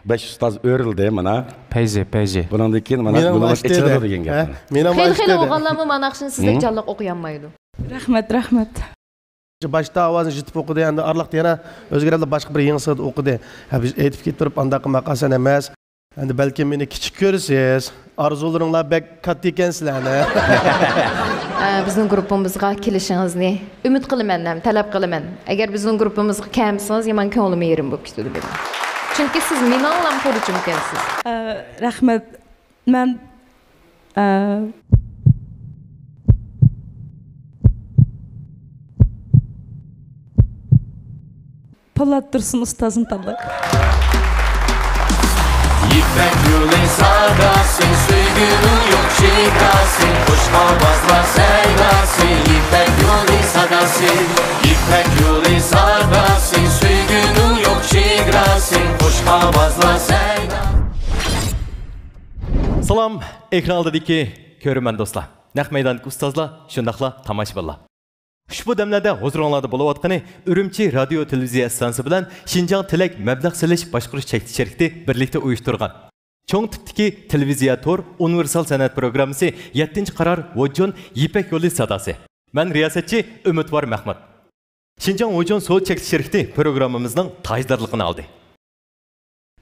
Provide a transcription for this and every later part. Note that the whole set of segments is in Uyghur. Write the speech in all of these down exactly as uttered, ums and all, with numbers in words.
بەش ئۇستاز ئۆرۈلدى مانا. پەيزى، پەيزى. بۇنىڭدىن كېيىن مانا مېنىڭ يولىمىز ئېچىلىدۇ دېگەن گەپنى. خېلى خېلى ئوقۇغانلارمۇ مانا شۇنى سىزدەك جانلىق ئوقۇيالمايدۇ. رەھمەت، رەھمەت. باشتا ئاۋازنى يىتىپ ئوقۇدى، ئەمدى ئارىلىقتا يەنە ئۆزگىرەپ باشقا بىر يېڭى سىردا ئوقۇدى. ھە، بىز ئېيتىپ كېتىپ تۇرۇپ ئانداق قىلماي قالسا ئەمەس. ئەمدى بەلكىم مېنى كىچىك كۆرىسىز. ئارزۇلىرىڭلار بەك كاتتا ئىكەن سىلەرنى. ئە، بىزنىڭ گۇرۇپپىمىزغا كېلىشىڭىزنى ئۈمىد قىلىمەن ھەم تەلەپ قىلىمەن. ئەگەر بىزنىڭ گۇرۇپپىمىزغا كەلمىسىڭىز، يامان كۆڭلۈم يېرىم بولۇپ كېتىدۇ مېنىڭ. چۈنكى سىز مېنىڭلام خۇرجۇم ئىكەنسىز. ئە، رەھمەت. مەن، ئە، پولات تۇرسۇن ئۇستازنى تاللاي. يىپەك يولى ساداسى، سۆيگۈنىڭ يوق چېگراسى، خۇش ئاۋازلار سەيداسى. يىپەك يولى ساداسى، يىپەك يولى ساداسى، سۆيگۈنىڭ يوق چېگراسى، خۇش ئاۋازلار سەيداسى. سالام، ئېكران ئالدىدىكى كۆرۈرمەن دوستلار، نەق مەيداندىكى ئۇستازلار، شۇنداقلا تاماشىبىنلار. ئۇشبۇ دەملەردە ھۇزۇرۇڭلاردا بولۇۋاتقىنى ئۈرۈمچى رادىيو تېلېۋىزىيە ئىستانسىسى بىلەن شىنجاڭ تىلەك مەبلەغ سېلىش باشقۇرۇش چەكلىك شىركىتى بىرلىكتە ئۇيۇشتۇرغان چوڭ تىپتىكى تېلېۋىزىيە تور ئۇنىۋېرسال سەنئەت پروگراممىسى يەتتىنچى قارار ۋوججون يىپەك يولى ساداسى. مەن رىياسەتچى ئۈمىدۋار مەخمۇت. شىنجاڭ ۋوجون سول چەكلىك شىركىتى پروگراممىمىزنىڭ تاجدارلىقىنى ئالدى.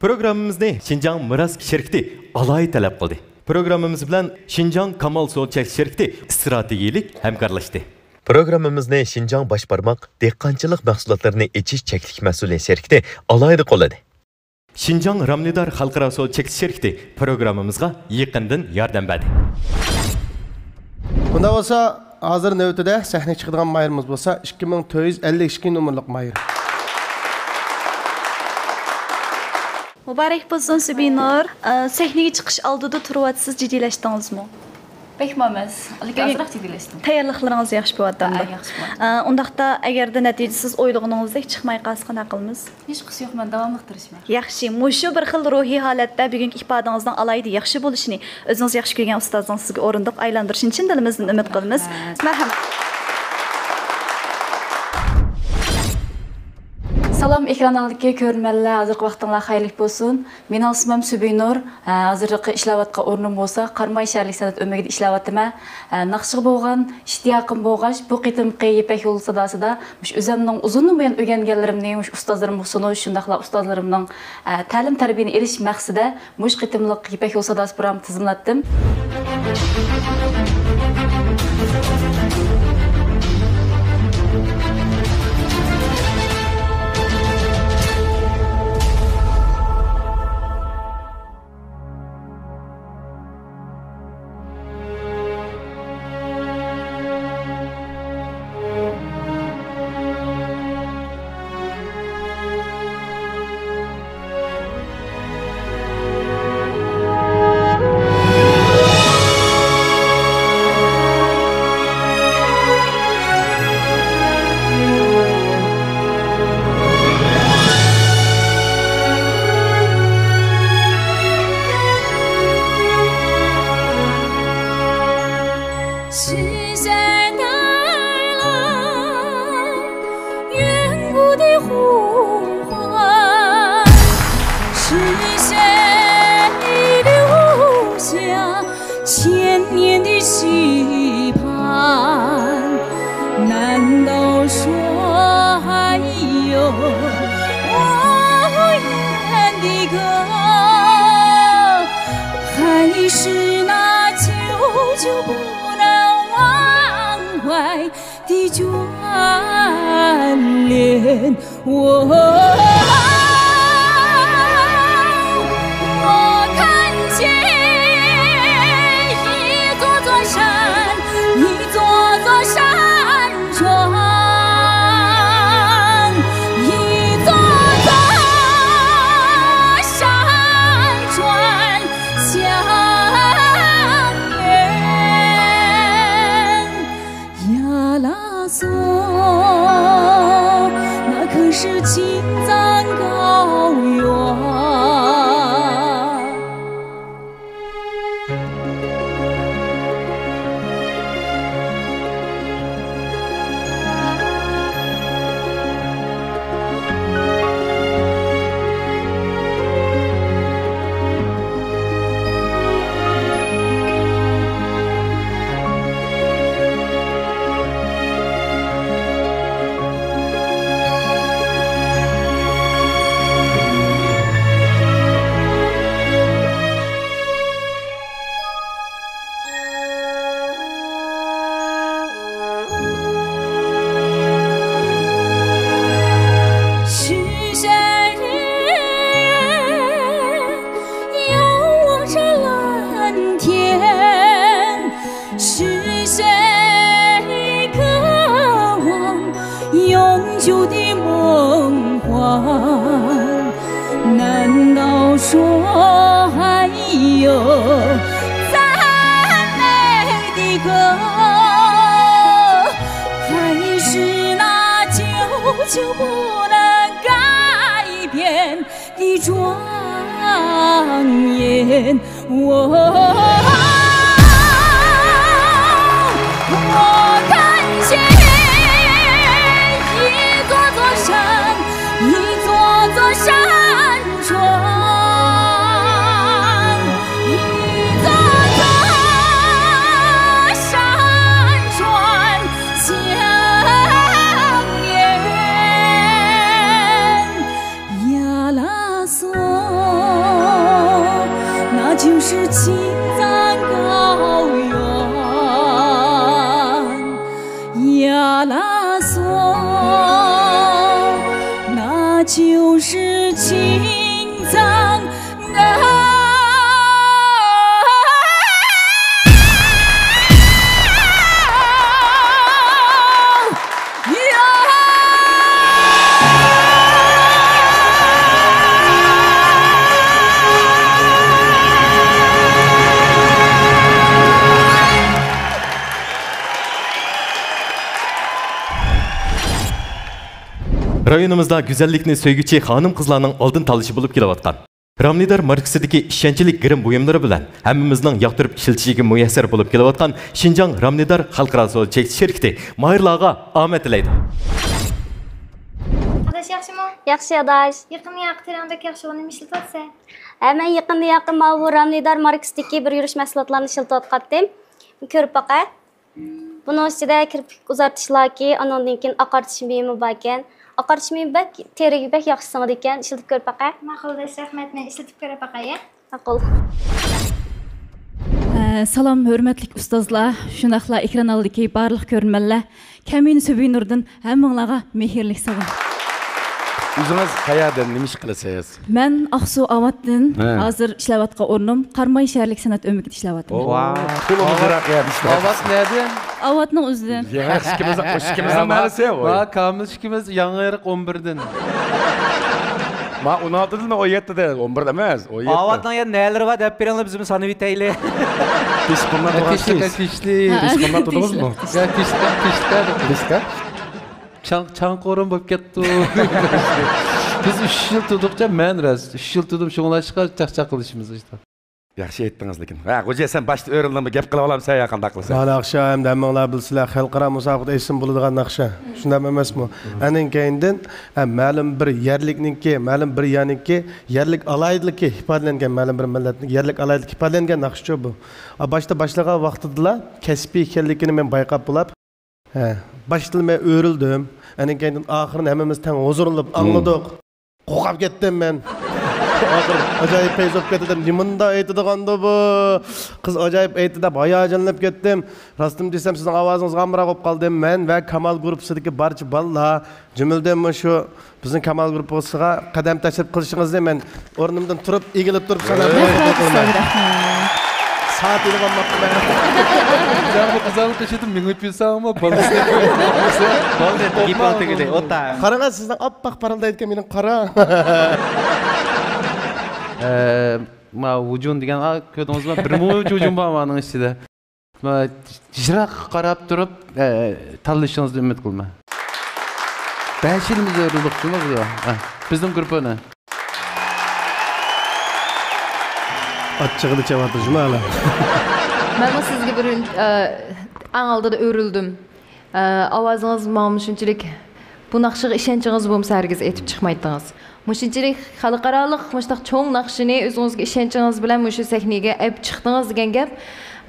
پروگراممىمىزنى شىنجاڭ مىراس شىركىتى ئالاھىدە تەلەپ قىلدى. پروگراممىمىز بىلەن شىنجاڭ كامال سول چەكلىك شىركىتى ئىستراتېگىيىلىك ھەمكارلاشتى. پروگراممىمىزنى شىنجاڭ باش بارماق دېھقانچىلىق مەھسۇلاتلىرىنى ئېچىش چەكلىك مەسئۇلىيەت شىركىتى ئالاھىدە قوللىدى. شىنجاڭ رامنىدار خەلقئارا سول چەكلىك شىركىتى پروگراممىمىزغا يېقىندىن ياردەم بەردى. بۇنداق بولسا، ھازىر نۆۋىتىدە سەھنىگە چىقىدىغان ماھىرىمىز بولسا ئىككى مىڭ تۆت يۈز ئەللىك ئىككى نومۇرلۇق ماھىر. مۇبارەك بولسۇن، سۈبىنۇر. ئە، سەھنىگە چىقىش ئالدىدا تۇرۇۋاتىسىز، جىددىيلەشتىڭىزمۇ؟ بەكمۇ ئەمەس. لېكىن بۈگۈن ئازراق جىددىيلەشتىم. تەييارلىقلىرىڭىز ياخشى بولۇۋاتامدۇ؟ ھە، ياخشى بولۇۋاتىدۇ. ئە، ئۇنداقتا، ئەگەردە نەتىجە سىز ئويلىغىنىڭىزدەك چىقماي قالسا، قانداق قىلىمىز؟ ھېچقىسى يوق، مەن داۋاملىق تىرىشىمەن. ياخشى، مۇشۇ بىر خىل روھىي ھالەتتە بۈگۈنكى ئىپادىڭىزنىڭ ئالاھىدە ياخشى بولۇشىنى، ئۆزىڭىز ياخشى كۆرگەن ئۇستازىڭىز سىزگە ئورۇندۇق ئايلاندۇرۇشىنى چىن دىلىمىزدىن ئۈمىد قىلىمىز. رەھمەت. مەرھەمەت. سالام، ئېكران ئالدىدىكى كۆرۈرمەنلەر، ھازىرقى ۋاقتىڭلار خەيرلىك بولسۇن. مېنىڭ ئىسمىم سۈبىنۇر. ھە، ھازىرقى ئىشلەۋاتقان ئورنۇم بولسا قاراماي شەھەرلىك سەنئەت ئۆمىكىدە ئىشلەۋاتىمەن. ھە، ناخشىغا بولغان ئىشتىياقىم بولغاچ، بۇ قېتىمقى يىپەك يولى ساداسىدا مۇشۇ ئۆزۈمنىڭ ئۇزۇندىن بۇيان ئۆگەنگەنلىرىمنى مۇشۇ ئۇستازلىرىمغا سۇنۇش، شۇنداقلا ئۇستازلىرىمنىڭ، ھە، تەلىم تەربىيىنى ئېلىش مەقسىتىدە مۇشۇ قېتىملىق يىپەك يولى ساداسى پروگراممىنى تىزىملاتتىم. 难道说还有赞美的歌，还是那久久不能改变的庄严？我，我看见一座座山，一座座山川，一座座山川相连。呀啦嗦，那就是青藏高原。呀啦嗦，那就是青藏高原。 رايونىمىزدا گۈزەللىكنى سۆيگۈچى خانىم-قىزلارنىڭ ئالدىن تاللىشى بولۇپ كېلىۋاتقان رامنىدار ماركىسىدىكى ئىشەنچلىك گىرىم بۇيۇملىرى بىلەن ھەممىمىزنىڭ ياقتۇرۇپ ئىشلىتىشىگە مۇيەسسەر بولۇپ كېلىۋاتقان شىنجاڭ رامنىدار خەلقئارا سودا چەكلىك شىركىتى ماھىرلارغا ئامەت تىلەيدۇ. ئاداش ياخشىمۇ؟ ياخشى ئاداش. يېقىندا ياقى تېرەڭ بەك ياخشى، ئۇنى ئىشلىتىۋاتىسەن. ھە، مەن يېقىندا ياقى ماۋۇ رامنىدار ماركىسىدىكى بىر يۈرۈش مەھسۇلاتلارنى ئىشلىتىۋاتقانتىم. كۆرۈپ باقە. بۇنىڭ ئىچىدە كىرپىك ئۇزارتىشلاردىكى، ئانىڭدىن كېيىن ئاقارتىش مېيىمۇ باركەن. ئاقارتىش مېيىمۇ بەك تېرىگە بەك ياخشى سىڭىدىكەن، ئىشلىتىپ كۆرۈپ باقە. ماقۇل، بەك رەھمەت، مەن ئىشلىتىپ كۆرۈپ باقاي. ماقۇل. ئە، سالام، ھۆرمەتلىك ئۇستازلار، شۇنداقلا ئېكران ئالدىدىكى بارلىق كۆرۈرمەنلەر. كەمىنە سۆبۈينۇردىن ھەممىڭلارغا مېھىرلىك سالام. ئۆزىڭىز قەيەردىن، نېمە ئىش قىلىسىز؟ مەن ئاقسۇ ئاۋاتتىن. ھە. ھازىر ئىشلەۋاتقان ئورنۇم قاراماي شەھەرلىك سەنئەت ئۆمىكىدە ئىشلەۋاتىمەن. ۋاو. تولىمۇ يىراق يەردە ئىشلەۋاتىسىز. ئاۋات نەدىن؟ ئاۋاتنىڭ ئۆزىدىن. يا، ئىككىمىزنىڭ، ئىككىمىزنىڭ مەھەللىسى. ۋا، كامىل ئىككىمىز ياڭى ئېرىق ئون بىردىن. ما ئون ئالتىدىن ئون يەتتىدە، ئون بىردە ئەمەس، ئون يەتتە. ئاۋاتنىڭ يەنە نەلىرى بار دەپ بېرىڭلار، بىز سانىۋېتەيلى. تېشقىنلار تۇرغان تېشلىك، تېشلىك. تېشقىنلار تۇردىڭىزمۇ؟ يا، تېشلىك، تېشلىك. تېشلىك. چاڭ، چاڭقۇرۇم بولۇپ كەتتۇ. بىز ئۈچ يىل تۇردۇقچە، مەن راست ئۈچ يىل تۇردۇم، شۇڭلاشقا چاقچاق قىلىشىمىز ئىشتا. ياخشى ئېيتتىڭىز لېكىن. ھە، غوجا، سەن باشتا ئۆرۈلدۈڭمۇ، گەپ قىلىۋالامسەن يا قانداق قىلىسەن؟ ھە، ناخشا ئەمدى ھەممىڭلار بىلىسىلەر، خەلقئارا مۇسابىقىدە ئېيتسىمۇ بولىدىغان ناخشا. شۇنداق ئەمەسمۇ؟ ئەنىڭ كەينىدىن، ھە، مەلۇم بىر يەرلىكنىڭكى، مەلۇم بىر يەرنىڭكى يەرلىك ئالاھىدىلىكى ئىپادىلەنگەن، مەلۇم بىر مىللەتنىڭ يەرلىك ئالاھىدىلىكى ئىپادىلەنگەن ناخشىچۇ بۇ. ئا، باشتا باشلىغان ۋاقتىدىلا كەسپىي ئىكەنلىكىنى مەن بايقاپ بولاپ، ھە، باشتىلا مەن ئۆرۈلدۈم. ئەنىڭ كەينىدىن ئاخىرىنى ھەممىمىز تەڭ ھۇزۇرلىنىپ ئاڭلىدۇق. قورقۇپ كەتتىم مەن. ئاخىر ئاجايىپ پەيز بولۇپ كەتتى دەپ، نېمانداق ئېيتىدىغاندۇ بۇ؟ قىز ئاجايىپ ئېيتتى دەپ ھاياجانلىنىپ كەتتىم. راستىنى دېسەم، سىزنىڭ ئاۋازىڭىزغا ئامراق بولۇپ قالدىم. مەن ۋە كامال گۇرۇپپىسىدىكى بارچە بالىلار، جۈملىدىن مۇشۇ بىزنىڭ كامال گۇرۇپپىسىغا قەدەم تەشرىپ قىلىشىڭىزنى مەن ئورنۇمدىن تۇرۇپ، ئېگىلىپ تۇرۇپ سالام بېرىمەن. سائەت ئېلىپ ئالماپتىمەن. يا، بۇ قىزارلىق ئىچىدە مېڭىپ يۈرسەڭمۇ، بالىسى. بولدى، گېپىڭ تۈگىدى، ئوتا. قاراڭا، سىزنىڭ ئاپئاق پارىلدايدىكەن، مېنىڭ قارا. ئە، ما ھۇجۇن دېگەن، ئا، كۆردىڭىزمۇ؟ بىر مۇنچە ھۇجۇن بار مانىڭ ئىچىدە. يىراققا قاراپ تۇرۇپ، ئە، تاللىشىڭىزنى ئۈمىد قىلىمەن. بەش يىلمۇ زۆرۈرلۈكچىمۇ بۇ؟ ئە، بىزنىڭ گۇرۇپپىنى. ئاچچىقىدا چېۋاتىرىشما ھالا. مەنمۇ سىزگە بىر، ئە، ئەڭ ئالدىدا ئۆرۈلدۈم. ئە، ئاۋازىڭىز ماڭا مۇشۇنچىلىك، بۇ ناخشىغا ئىشەنچىڭىز بولمىسا، ھەرگىز ئېيتىپ چىقمايتتىڭىز. مۇشۇنچىلىك خەلقئارالىق مۇشۇنداق چوڭ ناخشىنى ئۆزىڭىزگە ئىشەنچىڭىز بىلەن مۇشۇ سەھنىگە ئېلىپ چىقتىڭىز دېگەن گەپ.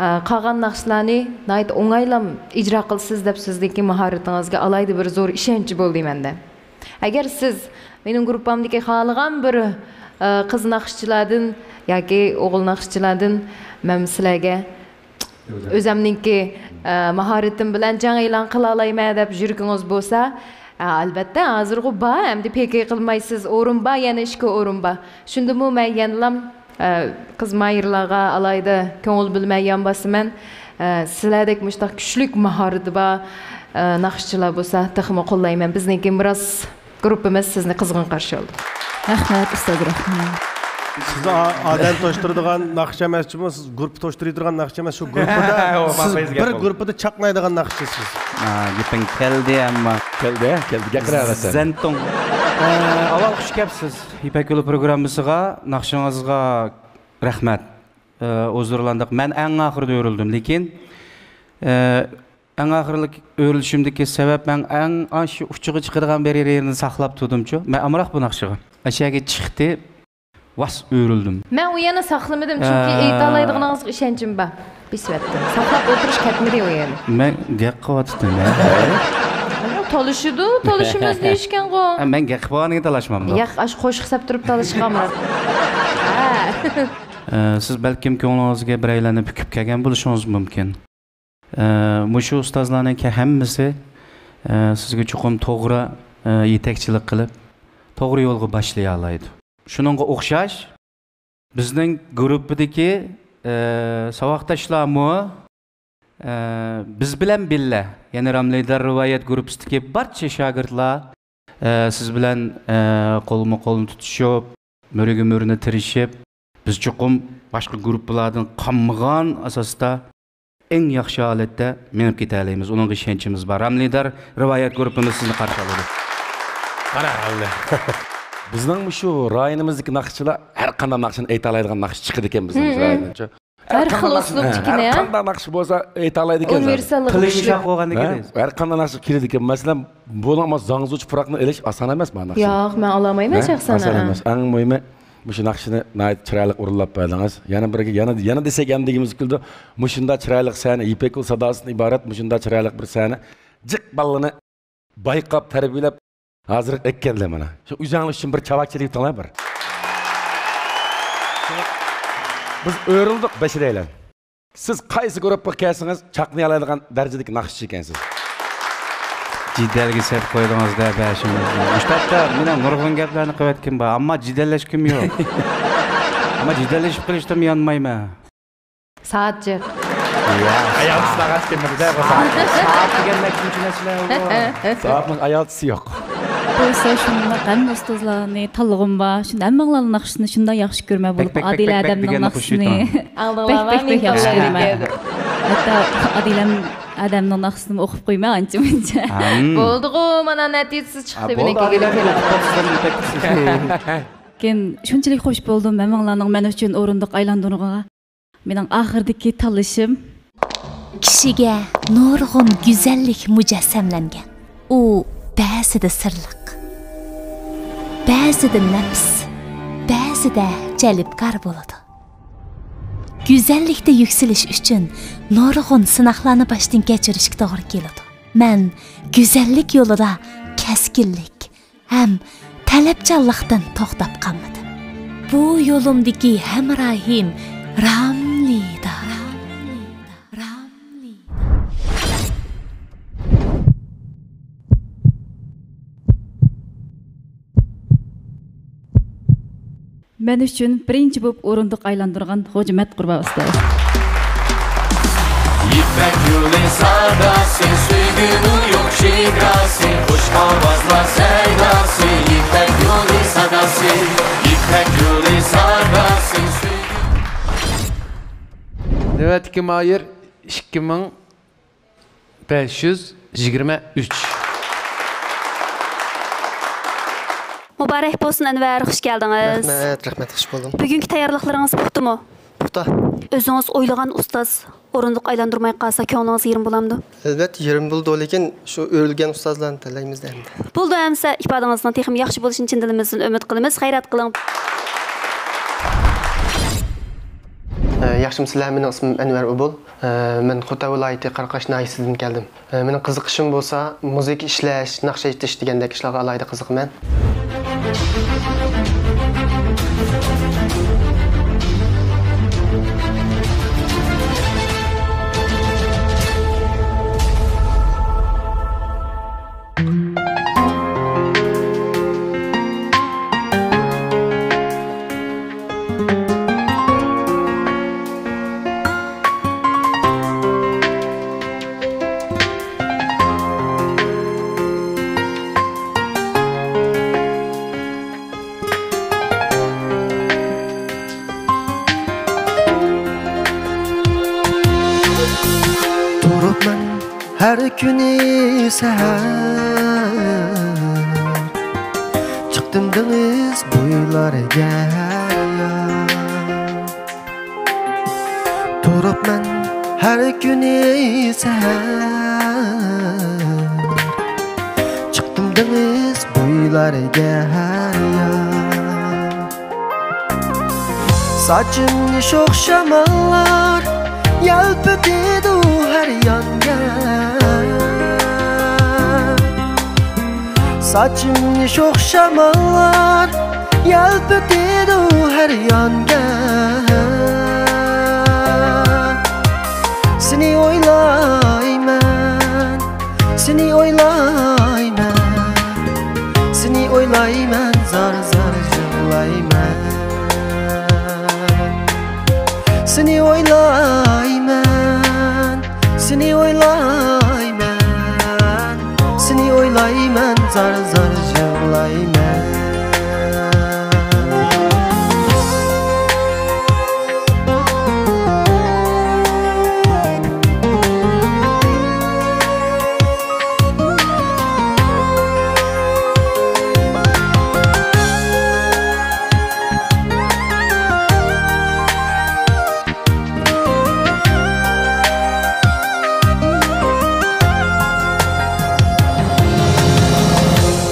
ئە، قالغان ناخشىلارنى ناھايىتى ئوڭايلام ئىجرا قىلىسىز دەپ سىزدىكى ماھارىتىڭىزگە ئالاھىدە بىر زور ئىشەنچ بولدى مەندە. ئەگەر سىز مېنىڭ گۇرۇپپامدىكى خالىغان بىر، ئە، قىز ناخشىچىلاردىن ياكى ئوغۇل ناخشىچىلاردىن مەن سىلەرگە ئۆزەمنىڭكى، ئە، ماھارىتىم بىلەن جەڭ ئېلان قىلالايمەن دەپ يۈرىكىڭىز بولسا، ئە، ئەلۋەتتە، ھازىرغۇ بار، ئەمدى پىكىر قىلمايسىز، ئورۇن بار، يەنە ئىككى ئورۇن بار. شۇندىمۇ مەن يەنىلام، ئە، قىز ماھىرلارغا ئالاھىدە كۆڭۈل بۆلمەي يان باسىمەن. ئە، سىلەردەك مۇشۇنداق كۈچلۈك ماھارىتى بار، ئە، ناخشىچىلار بولسا تېخىمۇ قوللايمەن. بىزنىڭكى مىراس گۇرۇپپىمىز سىزنى قىزغىن قارشى ئالىدۇ. رەھمەت، ئۇستاز، رەھمەت. سىز ئا-، ئادەم توشتۇرىدىغان ناخشا ئەمەس، شۇ گۇرۇپپا توشتۇرىدىغان ناخشا ئەمەس، شۇ گۇرۇپپىدا سىز بىر گۇرۇپپىدا چاقنايدىغان ناخشىچىسىز. ئا، گېپىڭ كەلدى ئەمما. كەلدى، كەلدى، گەپ قىلىۋەرسەن. زەنتۇڭ. ئە، ئاۋۋال خۇش كەپسىز يىپەك يولى پروگراممىسىغا، ناخشىڭىزغا رەھمەت. ئە، ھۇزۇرلاندۇق. مەن ئەڭ ئاخىرىدا ئۆرۈلدۈم، لېكىن، ئە، ئەڭ ئاخىرلىق ئۆرۈلۈشۈمدىكى سەۋەب، مەن ئەڭ ئاشۇ ئۇچىغا چىقىدىغان بىر يېرىنى ساقلاپ تۇردۇمچۇ. مەن ئامراق بۇ ناخشىغا. ئەشەگە چىقتى، ۋاس ئۆرۈلدۈم. مەن ئۇ يەرنى ساقلىمىدىم، چۈنكى ئە، ئېيتالايدىغىنىڭىزغا ئىشەنچىم بار. بېسىۋەتتىم. ساقلاپ ئولتۇرۇش كەتمىدى ئۇ يەرنى. مەن گەپ قىلىۋاتىتتىم، ھە؟ تالىشىدۇ، تالىشىمىز دېيىشكەنغۇ. ھە، مەن گەپ قىلىۋالغانغا تالاشمامدۇ؟ ياق، ئاشۇ قوشۇق سەپ تۇرۇپ تالىشىشقا ئامراق. ھە. ئە، سىز بەلكىم كۆڭلىڭىزگە بىرەيلەننى پۈكۈپ كەلگەن بولۇشىڭىز مۇمكىن. ئە، مۇشۇ ئۇستازلارنىڭكى ھەممىسى، ئە، سىزگە چوقۇم توغرا، ئە، يېتەكچىلىك قىلىپ، توغرا يولغا باشلىيالايدۇ. شۇنىڭغا ئوخشاش، بىزنىڭ گۇرۇپپىدىكى، ئە، ساۋاقداشلارمۇ، ئە، بىز بىلەن بىللە، يەنى راملىدار رىۋايەت گۇرۇپپىسىدىكى بارچە شاگىرتلار، ئە، سىز بىلەن، ئە، قولمۇ قولنى تۇتۇشۇپ، مۈرىگە مۈرىنى تىرىشىپ، بىز چوقۇم باشقا گۇرۇپپىلاردىن قالمىغان ئاساستا ئەڭ ياخشى ھالەتتە مېڭىپ كېتەلەيمىز. ئۇنىڭغا ئىشەنچىمىز بار. راملىدار رىۋايەت گۇرۇپپىمىز سىزنى قارشى ئالىدۇ. قارا، ئەمدى. بىزنىڭ مۇشۇ رايونىمىزدىكى ناخشىچىلار ھەر قانداق ناخشىنى ئېيتالايدىغان ناخشىچى چىقىدىكەن بىزنىڭ رايوندىن. ھەر خىل ئۇسلۇب چىكىنى، ھە؟ قانداق ناخشا بولسا ئېيتالايدىكەن. ئۇنىۋېرساللىقى كۈچلۈك. ھە؟ ھەر قانداق ناخشا كېلىدىكەن. مەسىلەن، بۇنىڭ زاڭزۇچى پۇراقنى ئېلىش ئاسان ئەمەس، مانا ناخشا. ياق، مەن ئالالمايمەن شەخسەن. ئاسان ئەمەس. ئەڭ مۇھىمى، مۇشۇ ناخشىنى ناھايىتى چىرايلىق ئورۇنلاپ بەردىڭىز. يەنە بىرگە، يەنە، يەنە دېسەك ھەم دېگۈمىز كېلىدۇ. مۇشۇنداق چىرايلىق سەھنە، يىپەك يولى ساداسىدىن ئىبارەت مۇشۇنداق چىرايلىق بىر سەھنە. جىق بالىنى بايقاپ، تەربىيەلەپ، ھازىر ئەكەلدى مانا. شۇ ئۆزۈڭلار ئۈچۈن بىر چاۋاك چېلىۋېتىڭلار بىر. بىز ئۆرۈلدۇق بەشىرەيلەن. سىز قايسى گۇرۇپپىغا كەلسىڭىز چاقنىيالايدىغان دەرىجىدىكى ناخشىچى ئىكەنسىز. جېدەلگە سەپ قويدىڭىز-دە بەشىمىزنى. مۇشۇ تاپتا مېنىڭ نۇرغۇن گەپلەرنى قىلىۋەتكىنىم بار، ئەمما جېدەللەشكۈم يوق. ئەمما جېدەللىشىپ قېلىشتىنمۇ يانمايمەن. سائەت جىق. يا. ئايال قىزلارغا ئىشلىمىدى-دە بۇ سائەت. سائەت دېگەن نەچچىنچى مەسىلە بۇ؟ سائەتنىڭ ئايالچىسى يوق. بولسا شۇنداق ھەممە ئۇستازلارنى تاللىغۇم بار. شۇنداق ھەممىڭلارنىڭ ناخشىسىنى شۇنداق ياخشى كۆرمەن بولۇپ، پەك، پەك، ئادىلە پەك، پەك ئادەمنىڭ دېگەننى ناخشىسىنى قوشۇۋېتىڭ. بەك، بەك، بەك ياخشى كۆرىمەن. ھەتتا ئادىلەم ئادەمنىڭ ناخشىسىنىمۇ ئوقۇپ قويماي ئانچە مۇنچە. ھەم. بولدىغۇ، مانا نەتىجىسى چىقتى. بولدى، بىلەن ئادىلەم كېلىپ. كېلىپ قوپسىزلىرىم يېتەكچىسى. كېيىن شۇنچىلىك خوش بولدۇم، ھەممىڭلارنىڭ مەن ئۈچۈن ئورۇندۇق ئايلاندۇرغىنىغا. مېنىڭ ئاخىرىدىكى تاللىشىم. كىشىگە نۇرغۇن گۈزەللىك مۇجەسسەملەنگەن. ئۇ بەزىدە سىرلىق، بەزىدە نەپىس، بەزىدە جەلپكار بولىدۇ. گۈزەللىكتە يۈكسىلىش ئۈچۈن نۇرغۇن سىناقلارنى باشتىن كەچۈرۈشكە توغرا كېلىدۇ. مەن گۈزەللىك يولىدا كەسكىنلىك، ھەم تەلەپچانلىقتىن توختاپ قالمىدىم. بۇ يولۇمدىكى ھەمراھىم راملىدا. مەن ئۈچۈن بىرىنچى بولۇپ ئورۇندۇق ئايلاندۇرغان غوجىمەت قۇربان ئۇستاز. يىپەك يولى ساداسى، سۆيگۈنىڭ يوق شېداسى، خۇش ئاۋازلار سەيداسى، يىپەك يولى ساداسى، يىپەك يولى ساداسى، سۆيگۈ. نۆۋەتتىكى ماھىر ئىككى مىڭ بەش يۈز يىگىرمە ئۈچ. مۇبارەك بولسۇن، ئەنۋەر، خۇش كەلدىڭىز. رەھمەت، رەھمەت، خۇش بولدۇم. بۈگۈنكى تەييارلىقلىرىڭىز پۇختىمۇ؟ پۇختا. ئۆزىڭىز ئويلىغان ئۇستاز ئورۇندۇق ئايلاندۇرماي قالسا، كۆڭلىڭىز يېرىم بولامدۇ؟ ئەلۋەتتە، يېرىم بولىدۇ، لېكىن شۇ ئۆرۈلگەن ئۇستازلارنى تاللايمىز ئەمدى. بولدى ئەمىسە، ئىپادىڭىزنىڭ تېخىمۇ ياخشى بولۇشىنى چىن دىلىمىزدىن ئۈمىد قىلىمىز. غەيرەت قىلىڭ. ئە، ياخشىمۇسىلەر؟ مېنىڭ ئىسمىم ئەنۋەر ئوبۇل. ئە، مەن خوتەن ۋىلايىتى قاراقاش ناھىيەسىدىن كەلدىم. ئە، مېنىڭ قىزىقىشىم بولسا مۇزىكا ئىشلەش، ناخشا ئېيتىش دېگەندەك ئىشلارغا ئالاھىدە قىزىقىمەن. كۈنى سەھەر، چىقتىم دېڭىز بويلارىغا. تۇرۇپمەن ھەر كۈنى سەھەر، چىقتىم دېڭىز بويلارىغا. ساچىمنى شوخ شاماللار يەلپۈتىدۇ ھەر يانغا. ساچىمنى شوخ شاماللار يەلپۈتىدۇ ھەر يانغا. سېنى ئويلايمەن، سېنى ئويلايمەن، سېنى ئويلايمەن، زار زار يىغلايمەن. سېنى ئويلايمەن، سېنى ئويلايمەن، سېنى ئويلايمەن، زار زار يىغلايمەن.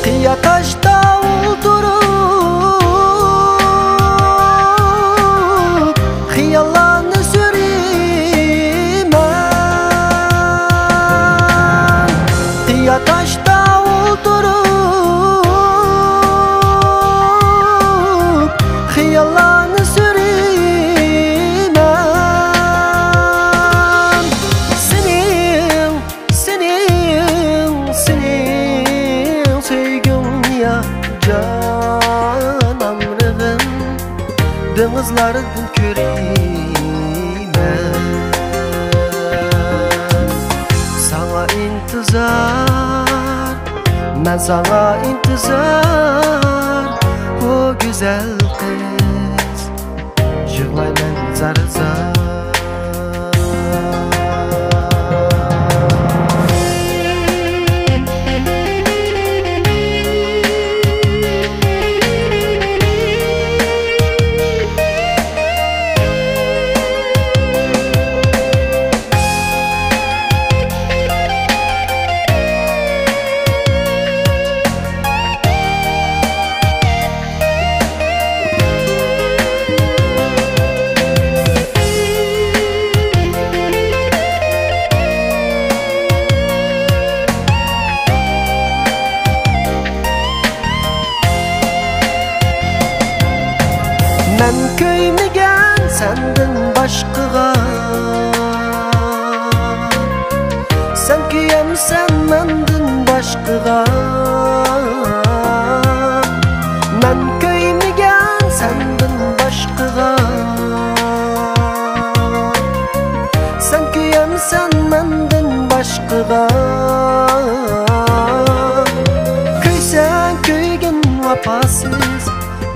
قىيا تاشتا ئولتۇرۇپ، خىياللارنى سۈرىمەن. قىيا تاشتا ئولتۇرۇپ، خىياللارنى سۈرىمەن. سېنىڭ، سېنىڭ، سېنىڭ سۆيگۈڭنى يا جان ئامرىغىم، دېڭىزلاردىن كۆرىمەن. ساڭا ئىنتىزار، مەن ساڭا ئىنتىزار، ئۇ گۈزەل قىز. يىغلايمەن زار-زار. مەن كۆيمىگەن سەندىن باشقىغا، سەن كۆيەمسەن مەندىن باشقىغا. مەن كۆيمىگەن سەندىن باشقىغا، سەن كۆيەمسەن مەندىن باشقىغا. كۆيسەڭ كۆيگىن ۋاپاسىز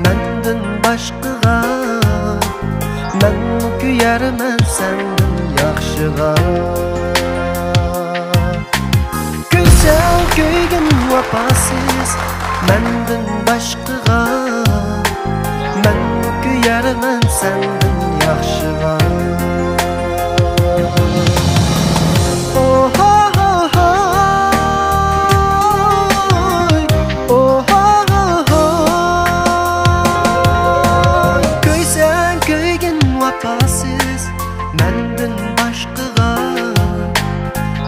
مەندىن باشقىغا، مەنمۇ كۆيەرمەن سەندىن ياخشىغا. كۆيسەڭ كۆيگىن ۋاپاسىز مەندىن باشقىغا، مەنمۇ كۆيەرمەن سەندىن ياخشىغا. ئوھوھوھوي، ئوھوھوھوي. كۆيسەڭ كۆيگىن ۋاپاسىز مەندىن باشقىغا،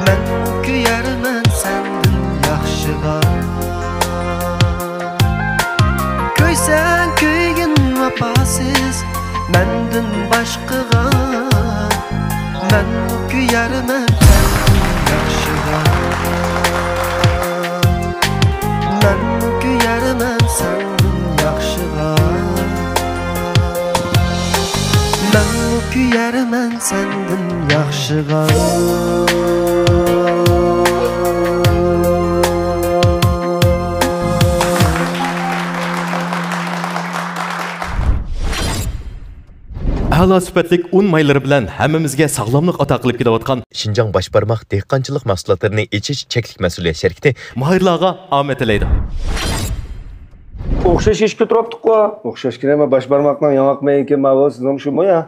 مەنمۇ كۆيەرمەن سەندىن ياخشىغا. كۆيسەڭ كۆيگىن ۋاپاسىز مەندىن باشقىغا، مەنمۇ كۆيەرمەن سەندىن ياخشىغا. مەنمۇ كۆيەرمەن سەندىن ياخشىغا. مەنمۇ كۆيەرمەن سەندىن ياخشىغا. ئەلا سۈپەتلىك ئۇن مايلىرى بىلەن ھەممىمىزگە ساغلاملىق ئاتا قىلىپ كېلىۋاتقان شىنجاڭ باش بارماق دېھقانچىلىق مەھسۇلاتلىرىنى ئېچىش چەكلىك مەسئۇلىيەت شىركىتى ماھىرلارغا ئامەت تىلەيدۇ. ئوخشاش ئىش كۆتۈرۈپتۇققۇ. ئوخشاش كىرەمە باش بارماقنىڭ ياڭاق مېيىكى ماۋۇ سىزنىڭ شۇمۇ يا؟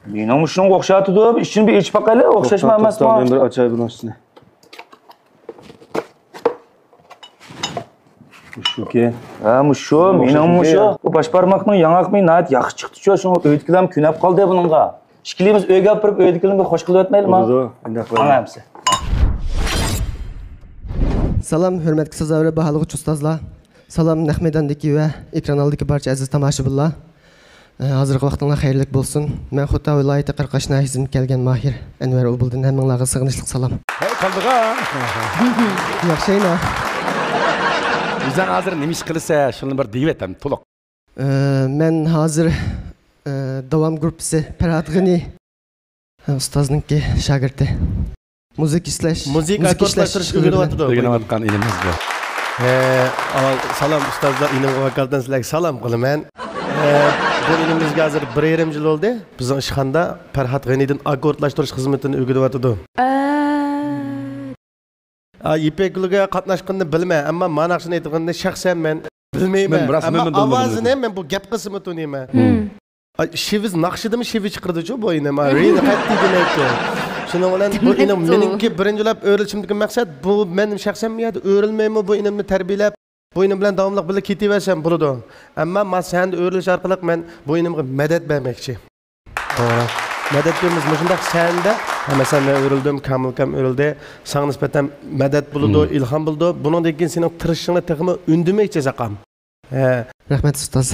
مېنىڭمۇ شۇنىڭغا ئوخشايتىدۇ. ئىچىنى بىر ئېچىپ باقايلى، ئوخشاشمۇ توختاڭ، ئەمەسمۇ؟ توختاڭ، مەن بىر ئاچاي بۇنىڭ ئىچىنى. مۇشۇكى. ھە، مۇشۇ، مېنىڭ مۇشۇ. بۇ باش بارماقنىڭ ياڭاق مېيى ناھايىتى ياخشى چىقتىچۇ، شۇڭا ئۆيدىكىلەرمۇ كۆنۈپ قالدى بۇنىڭغا. ئىككىلىمىز ئۆيگە ئاپىرىپ، ئۆيدىكىلەرنى بىر خوش قىلىۋەتمەيلىما؟ بولىدۇ، ئۇنداق قىلايلى. ماڭا ھەمسە. سالام، ھۆرمەتلىك سازاۋەر، باھالىغۇچى ئۇستازلار. سالام، نەق مەيداندىكى ۋە ئېكران ئالدىدىكى بارچە ئەزىز تاماشىبىنلار. ئە، ھازىرقى ۋاقتىڭلار خەيرلىك بولسۇن. مەن خوتەن ۋىلايىتى قاراقاش ناھىيەسىدىن كەلگەن ماھىر ئەنۋەر ئۇبۇلدىن، ھەممىڭلارغا سېغىنىشلىق سالام. ھەي، قالدىغا. ياخشىينا. ئۆزۈڭ ھازىر نېمە ئىش قىلىسەن؟ شۇنى بىر دېيىۋەت ھەم تولۇق. ئە، مەن ھازىر، ئە، داۋام گۇرۇپپىسى پەرھات غېنى. ئۇستازنىڭكى شاگىرتى. مۇزىكا ئىشلەش، مۇزىكا مۇزىكا ئىشلەش ئاككوردلاشتۇرۇشنى ئۆگىنىۋاتىدۇ. ئۆگىنىۋاتقان ئىنىمىز بۇ. ھە، ئاۋۋال سالام ئۇستازلار، ئىنىمغا ۋاكالىتەن سىلەرگە سالام قىلىمەن. ھە، بۇ ئىنىمىزگە ھازىر بىر يېرىم يىل بولدى. بىزنىڭ ئىشخانىدا پەرھات غېنىدىن ئاككوردلاشتۇرۇش خىزمىتىنى ئۆگىنىۋاتىدۇ. ئا، يىپەك يولىغا قاتناشقىنىنى بىلىمەن، ئەمما ما ناخشىنى ئېيتىدىغىنىنى شەخسەن مەن بىلمەيمەن. مەن راست، ئەمما مەن، مەن، مەن ئاۋازىنى بىلمىدىم. مەن بۇ گەپ قىلسىمۇ تونۇيمەن. مم. ئاي، شېۋىز ناخشىدىمۇ شېۋىز چىقىرىدىچۇ بۇ ئىنىم. ئا، رېنى قەتئىي دېمەيدۇ. شۇنىڭ بىلەن بۇ ئىنىم دېمەيدۇ. مېنىڭكى بىرىنچىلەپ ئۆرۈلۈشۈمدىكى مەقسەت، بۇ مەن شەخسەن بۇ يەردە ئۆرۈلمەيمۇ، بۇ ئىنىمنى تەربىيەلەپ، بۇ ئىنىم بىلەن داۋاملىق بىللە كېتىۋەرسەم بولىدۇ. ئەمما ما سەھنىدە ئۆرۈلۈش ئارقىلىق مەن بۇ ئىنىمغا مەدەت بەرمەكچى. توغرا. مەدەت بېرىمىز مۇشۇنداق سەھنىدە، مەسىلەن، مەن ئۆرۈلدۈم، كامىلكام ئۆرۈلدى، ساڭا نىسبەتەن مەدەت بولىدۇ، مم. ئىلھام بولىدۇ. بۇنىڭدىن كېيىن سېنىڭ تىرىشىشىڭنى تېخىمۇ ئۈندىمەكچى، ساقام. ھە. رەھمەت، ئۇستاز.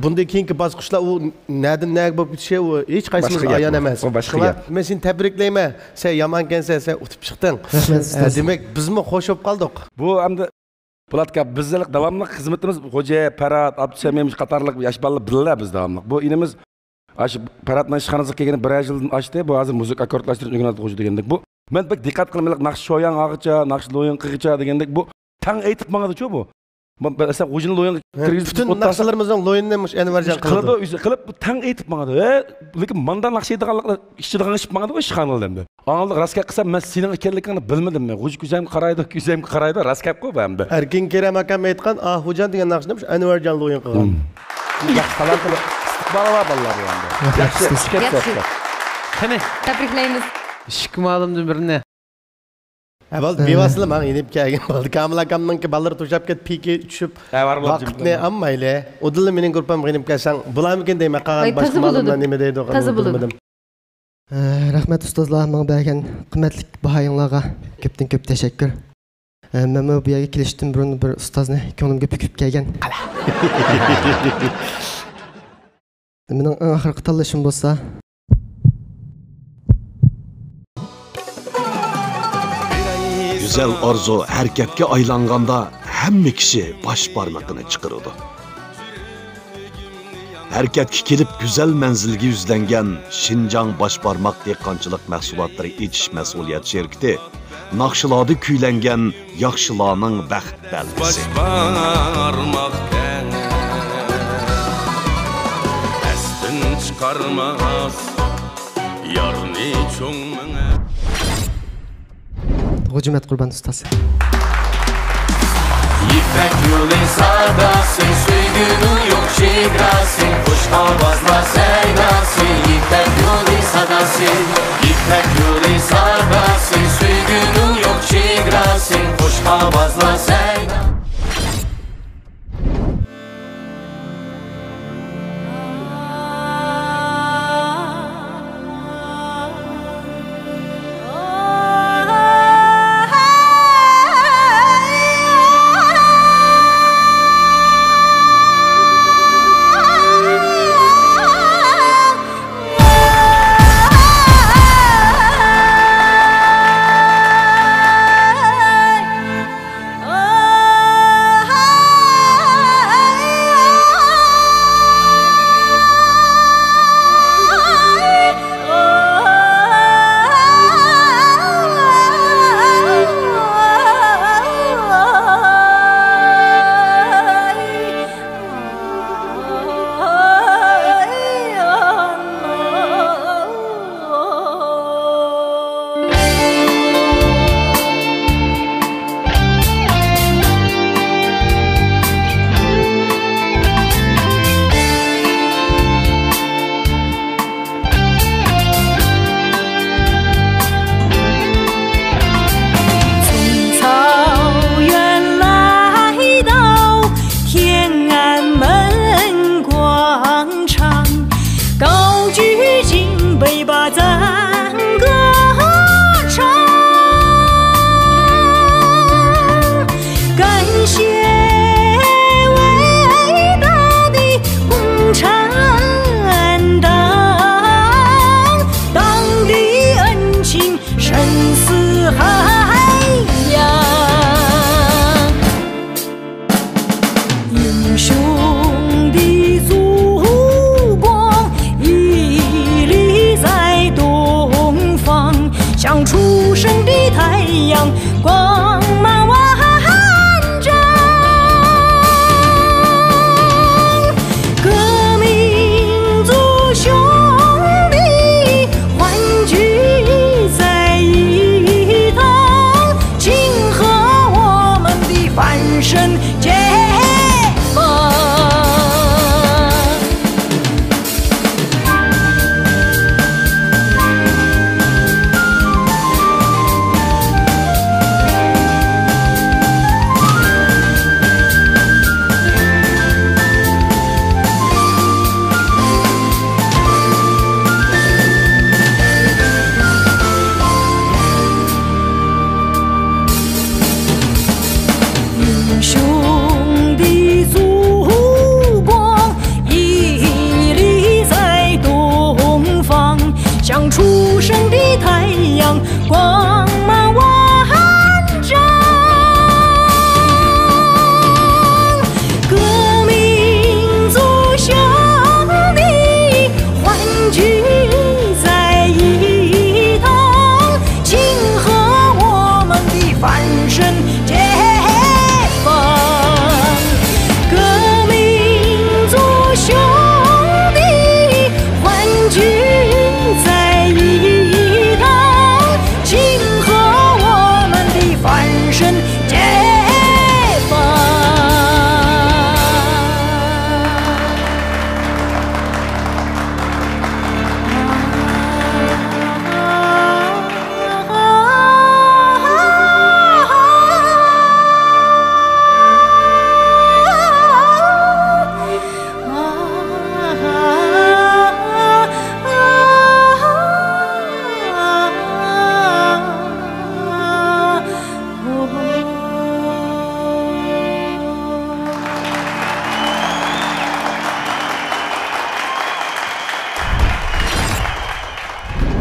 بۇندىن كېيىنكى باسقۇچلار ئۇ نەدىن نەگە بولۇپ كېتىشى، ئۇ ھېچ قايسىمىزغا ئايان ئەمەس. ئۇ باشقا گەپ. شۇڭا مەن سېنى تەبرىكلەيمەن. سەن يامان ئىكەنسەن، سەن ئۇتۇپ چىقتىڭ. رەھمەت، ئە، ئۇستاز. دېمەك، بىزمۇ خوش بولۇپ قالدۇق. بۇ ئەمدى پولات ئاكا، بىز ھېلىقى داۋاملىق خىزمىتىمىز، خوجا، پەرھات، ئابدۇسەمىم قاتارلىق ياش بالىلار بىللە بىز داۋاملىق. بۇ ئىنىمىز ئاشۇ پەرھاتنىڭ ئىشخانىسىغا كەلگىنى بىر يىلدىن ئاشتى. بۇ ھازىر مۇزىكا ئاككوردلاشتۇرۇش ئۆگىنىۋاتىدۇ خوجا دېگەندەك. بۇ مەن بەك دىققەت قىلىمەن، ھېلىقى ناخشا شوياڭغىچە، ناخشا لويىڭقىغىچە دېگەندەك، بۇ تەڭ ئېيتىپ ماڭىدۇچۇ بۇ. مەسىلەن، خوجىنى لويىڭغا ھە، كىرگۈزۈپ پۈتۈن ئولتۇرسا، ناخشىلىرىمىزنىڭ لويىنىنى مۇشۇ ئەنۋەرجان قىلىدۇ. قىلىدۇ، ئۆزى قىلىپ، بۇ تەڭ ئېيتىپ ماڭىدۇ. ھە، لېكىن ماندا ناخشا ئېيتىدىغانلىقلار ئىچىدىغان ئىشىپ ماڭىدۇ ئىشخانىلار ئەمدى. ئاڭلىق راست گەپ قىلسام، مەن سېنىڭ ئىكەنلىكىڭنى بىلمىدىم مەن. غۇژ كۆزەمگە قارايدۇ، كۆزەمگە قارايدۇ، راست گەپقۇ بۇ ئەمدى. ئەركىن كېرەم ئاكام ئېيتقان، ئاھۇجان دېگەن ناخشىنى مۇشۇ ئەنۋەرجان لويىڭ قىلغان. مم. ياخشى تالانتلىق ئىستىقبالى بار بالىلار بۇ ئەمدى. رەھمەت، ياخشى، رەھمەت. ئىشكەپ ياخشى. قېنى، تەبرىكلەيمىز. ئىككى مۇئەللىمدىن بىرىنى. ئەۋۋەل ھە. بىۋاسىتە ماڭا يېنىپ كەلگەن بولدى. كامىل ئاكامنىڭكى بالىلىرى توشاپ كەتتى، پىكى چۈشۈپ، ھە، بار بولدى، ۋاقىتنى جىملىما. ئالمايلى. ئۇدۇللا مېنىڭ گۇرۇپپامغا يېنىپ كەلسەڭ بولامىكىن دەيمەن. قالغان ۋاي، باشقا تازا مۇئەللىملار بولىدۇ. نېمە دەيدۇ، تازا بولىدۇ. بىلمىدىم. ئە، رەھمەت ئۇستازلار، ماڭا بەرگەن قىممەتلىك باھايىڭلارغا كۆپتىن كۆپ تەشەككۈر. ئە، مەنمۇ بۇ يەرگە كېلىشتىن بۇرۇن بىر ئۇستازنى كۆڭلۈمگە پۈكۈپ كەلگەن. مېنىڭ ئەڭ ئاخىرقى تاللىشىم بولسا، گۈزەل ئارزۇ ھەرىكەتكە ئايلانغاندا، ھەممە كىشى باش بارمىقىنى چىقىرىدۇ. ھەرىكەتكە كېلىپ، گۈزەل مەنزىلگە يۈزلەنگەن شىنجاڭ باش بارماق دېھقانچىلىق مەھسۇلاتلىرى ئېچىش مەسئۇلىيەت شىركىتى ناخشىلاردا كۈيلەنگەن ياخشىلارنىڭ بەخت بەلگىسى. باش بارماق تەڭ ئەستىن چىقارماس يارنى چوڭ مېڭە. غۇجۇمەت قۇربان ئۇستاز. يىپەك يولى ساداسى، سۆيگۈنىڭ يوق چېگراسى، خۇش ئاۋازلار سەيداسى، يىپەك يولى ساداسى، يىپەك يولى ساداسى، سۆيگۈنىڭ يوق چېگراسى، خۇش ئاۋازلار سەيداسى.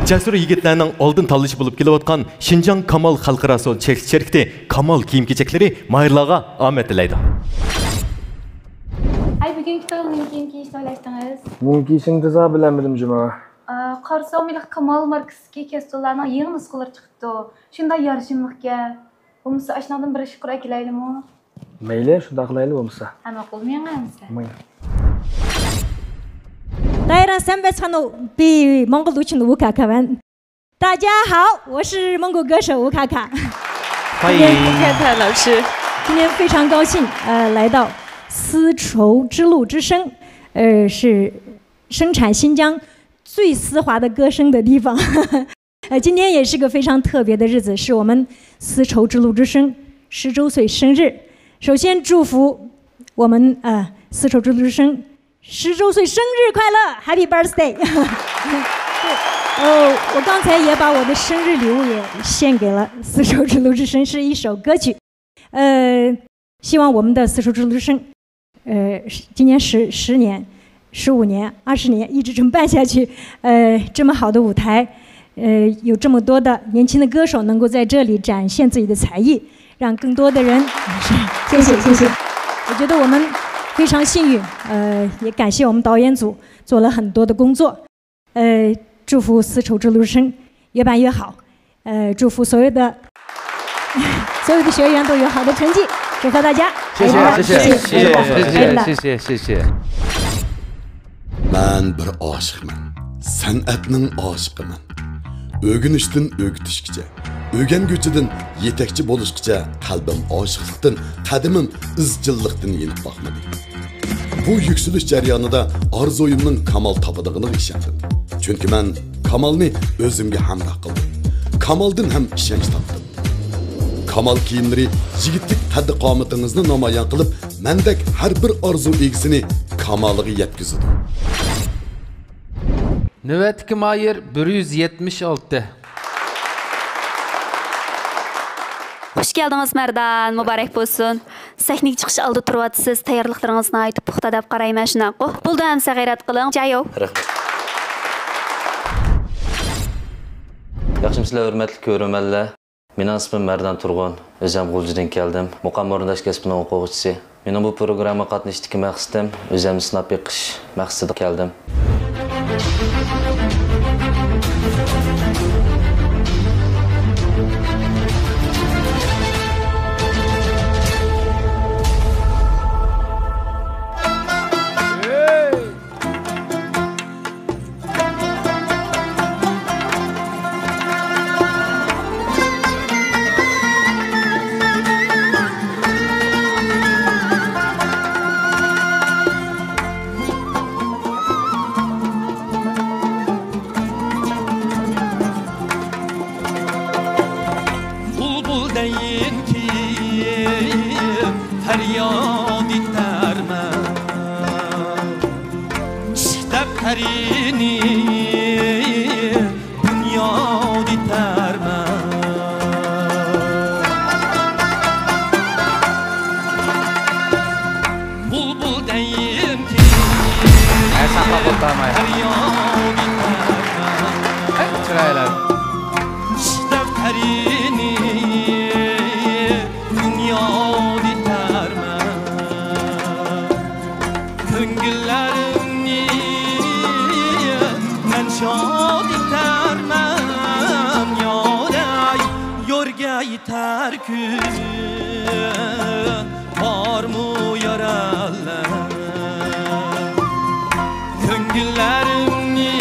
جەسۇر يىگىتلەرنىڭ ئالدىن تاللىشى بولۇپ كېلىۋاتقان شىنجاڭ كامال خەلقئارا سودا چەكلىك شىركىتى كامال كىيىم-كېچەكلىرى ماھىرلارغا ئامەت تىلەيدۇ. ئاي، بۈگۈنكى تويغا نېمە كىيىم كىيىشنى ئويلاشتىڭىز؟ نېمە كىيىشىمنى تېزا بىلەلمىدىم جۇما. ئا، قارىسام، ھېلىقى كامال ماركىسىدىكى كەستۇللارنىڭ يېڭى نۇسخىلىرى چىقىپتۇ. شۇنداق يارىشىملىقكەن. بولمىسا، ئاشۇنىڭدىن بىر ئىش قۇرۇپ ئەكېلەيلىمۇ؟ مەيلى، شۇنداق قىلايلى بولمىسا. ھە، ماقۇل، مېڭە ئەمىسە. ماڭا. 当然，三百三の 比蒙古族群的吴卡卡湾。大家好，我是蒙古歌手吴卡卡。欢迎。今天，吴卡卡老师。今天非常高兴，呃，来到丝绸之路之声，呃，是生产新疆最丝滑的歌声的地方。呃，今天也是个非常特别的日子，是我们丝绸之路之声十周岁生日。首先祝福我们，呃，丝绸之路之声十周岁生日快乐，Happy Birthday！呃，我刚才也把我的生日礼物也献给了丝绸之路之声，是一首歌曲。呃，希望我们的丝绸之路之声，呃，今年十十年、十五年、二十年一直这么办下去，呃，这么好的舞台，呃，有这么多的年轻的歌手能够在这里展现自己的才艺，让更多的人，谢谢谢谢。我觉得我们非常幸运，呃，也感谢我们导演组做了很多的工作。 呃，祝福丝绸之路之声越办越好。呃，祝福所有的所有的学员都有好的成绩，祝贺大家！谢谢谢谢谢谢谢谢谢谢谢。 مەن بىر ئاشىقمەن. سەنئەتنىڭ ئاشىقىمەن. ئۆگىنىشتىن ئۆگىتىشكىچە، ئۆگەنگۈچىدىن يېتەكچى بولۇشقىچە قەلبىم ئاشىقلىقتىن، قەدىمىم ئىزچىللىقتىن يېنىپ باقمىدى. بۇ يۈكسىلىش جەريانىدا ئارزۇيۇمنىڭ كامال تاپىدىغىنىغا ئىشەندىم. چۈنكى مەن كامالنى ئۆزۈمگە ھەمراھ قىلدىم. كامالدىن ھەم ئىشەنچ تاپتىم. كامال كىيىملىرى يىگىتلىك قەددى-قامىتىڭىزنى نامايان قىلىپ، مەندەك ھەر بىر ئارزۇ ئىگىسىنى كامالىغا يەتكۈزىدۇ. نۆۋەتتىكى ماھىر بىر يۈز يەتمىش ئالتە. خۇش كەلدىڭىز مەردان، مۇبارەك بولسۇن. سەھنىگە چىقىش ئالدىدا تۇرۇۋاتىسىز، تەييارلىقلىرىڭىز ناھايىتى پۇختا دەپ قارايمەن، شۇنداققۇ؟ بولدى ئەمسە غەيرەت قىلىڭ، جاياۋ. رەھمەت. ياخشىمۇسىلەر ھۆرمەتلىك كۆرۈرمەنلەر؟ مېنىڭ ئىسمىم مەردان تۇرغۇن، ئۆزۈم غۇلجىدىن كەلدىم، مۇقام ئورۇنداش كەسپىنىڭ ئوقۇغۇچىسى. مېنىڭ بۇ پروگراممىغا قاتنىشىشتىكى مەقسىتىم ئۆزۈمنى سىناپ بېقىش مەقسىتىدە كەلدىم. بۇلبۇل دەيىن كىم، پەرياد ئېيتارمەن. ئىشق دەپتەرنى بۇنياد ئېتەرمەن. بۇلبۇل دەيىمكى، ھەي، ساقلاپ ئولتۇرماي. پەرياد ئېتەرمەن. ھەي، چىرايلار. ئىشق دەپتەرنى بۇنياد ئېتەرمەن. كۆڭۈللەرنى مەن شاد ئېتەرمەن، يارەي، يورگە يېتەر كۈن بارمۇ يارەنلەر؟ كۆڭۈللەرنى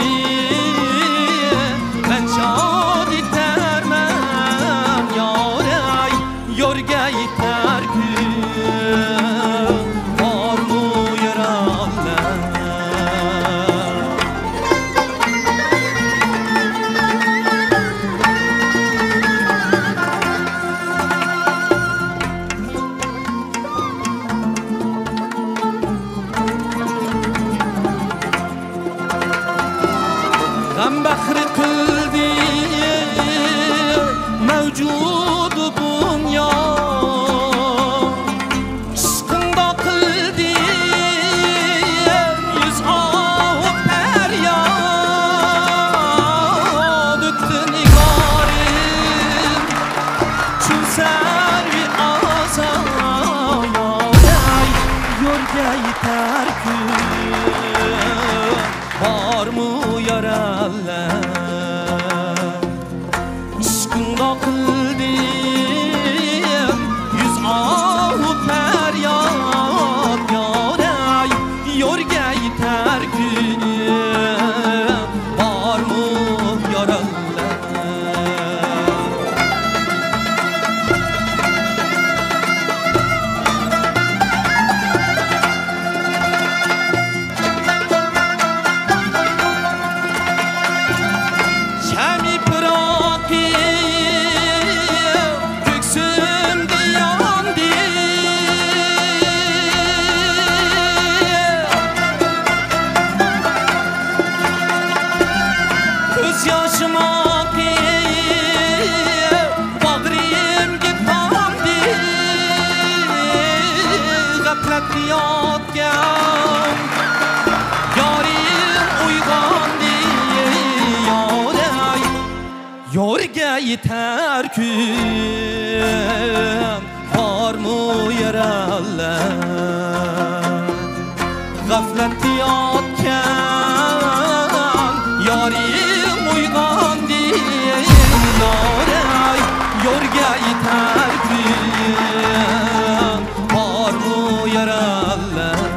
مەن شاد ئېتەرمەن، يارەي، يورگە يېتەر كۈن بارمۇ يارەنلەر؟ غەم بەخت قىلدى مەۋجۇدى دۇنيا، ئىشقىڭدا قىلدى يۈز ئاۋۇ پەرياد. يېتەر كۈن بارمۇ ياراللار؟ غەپلەتتە ياتقان يارىم ئويغاندى. نارەي، يورگە يېتەر كۈن بارمۇ ياراللار؟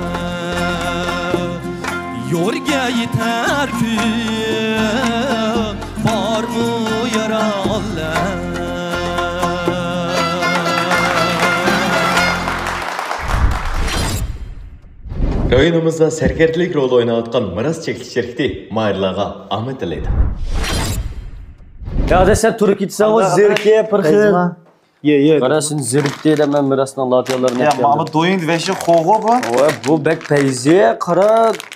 يورگە يېتەر كۈن بارمۇ ياراللار؟ رايونىمىزدا سەركەردىلىك رولى ئويناۋاتقان مىراس چەكلىك شىركىتى ماھىرلارغا ئامەت تىلەيدۇ. يا ئاداش، سەن تۇرۇپ كېتىسەن، ئۇ زېرىكىپ بىر خىل. يە، يە. قارا، سېنى زېرىكتى دەپ مەن مىراسنىڭ لاتيالىرىنى يا، ئەتكەندىم. ماما دويۇڭ ۋەشى خوغۇ بۇ. ۋە بۇ بەك پەيزى، قارا،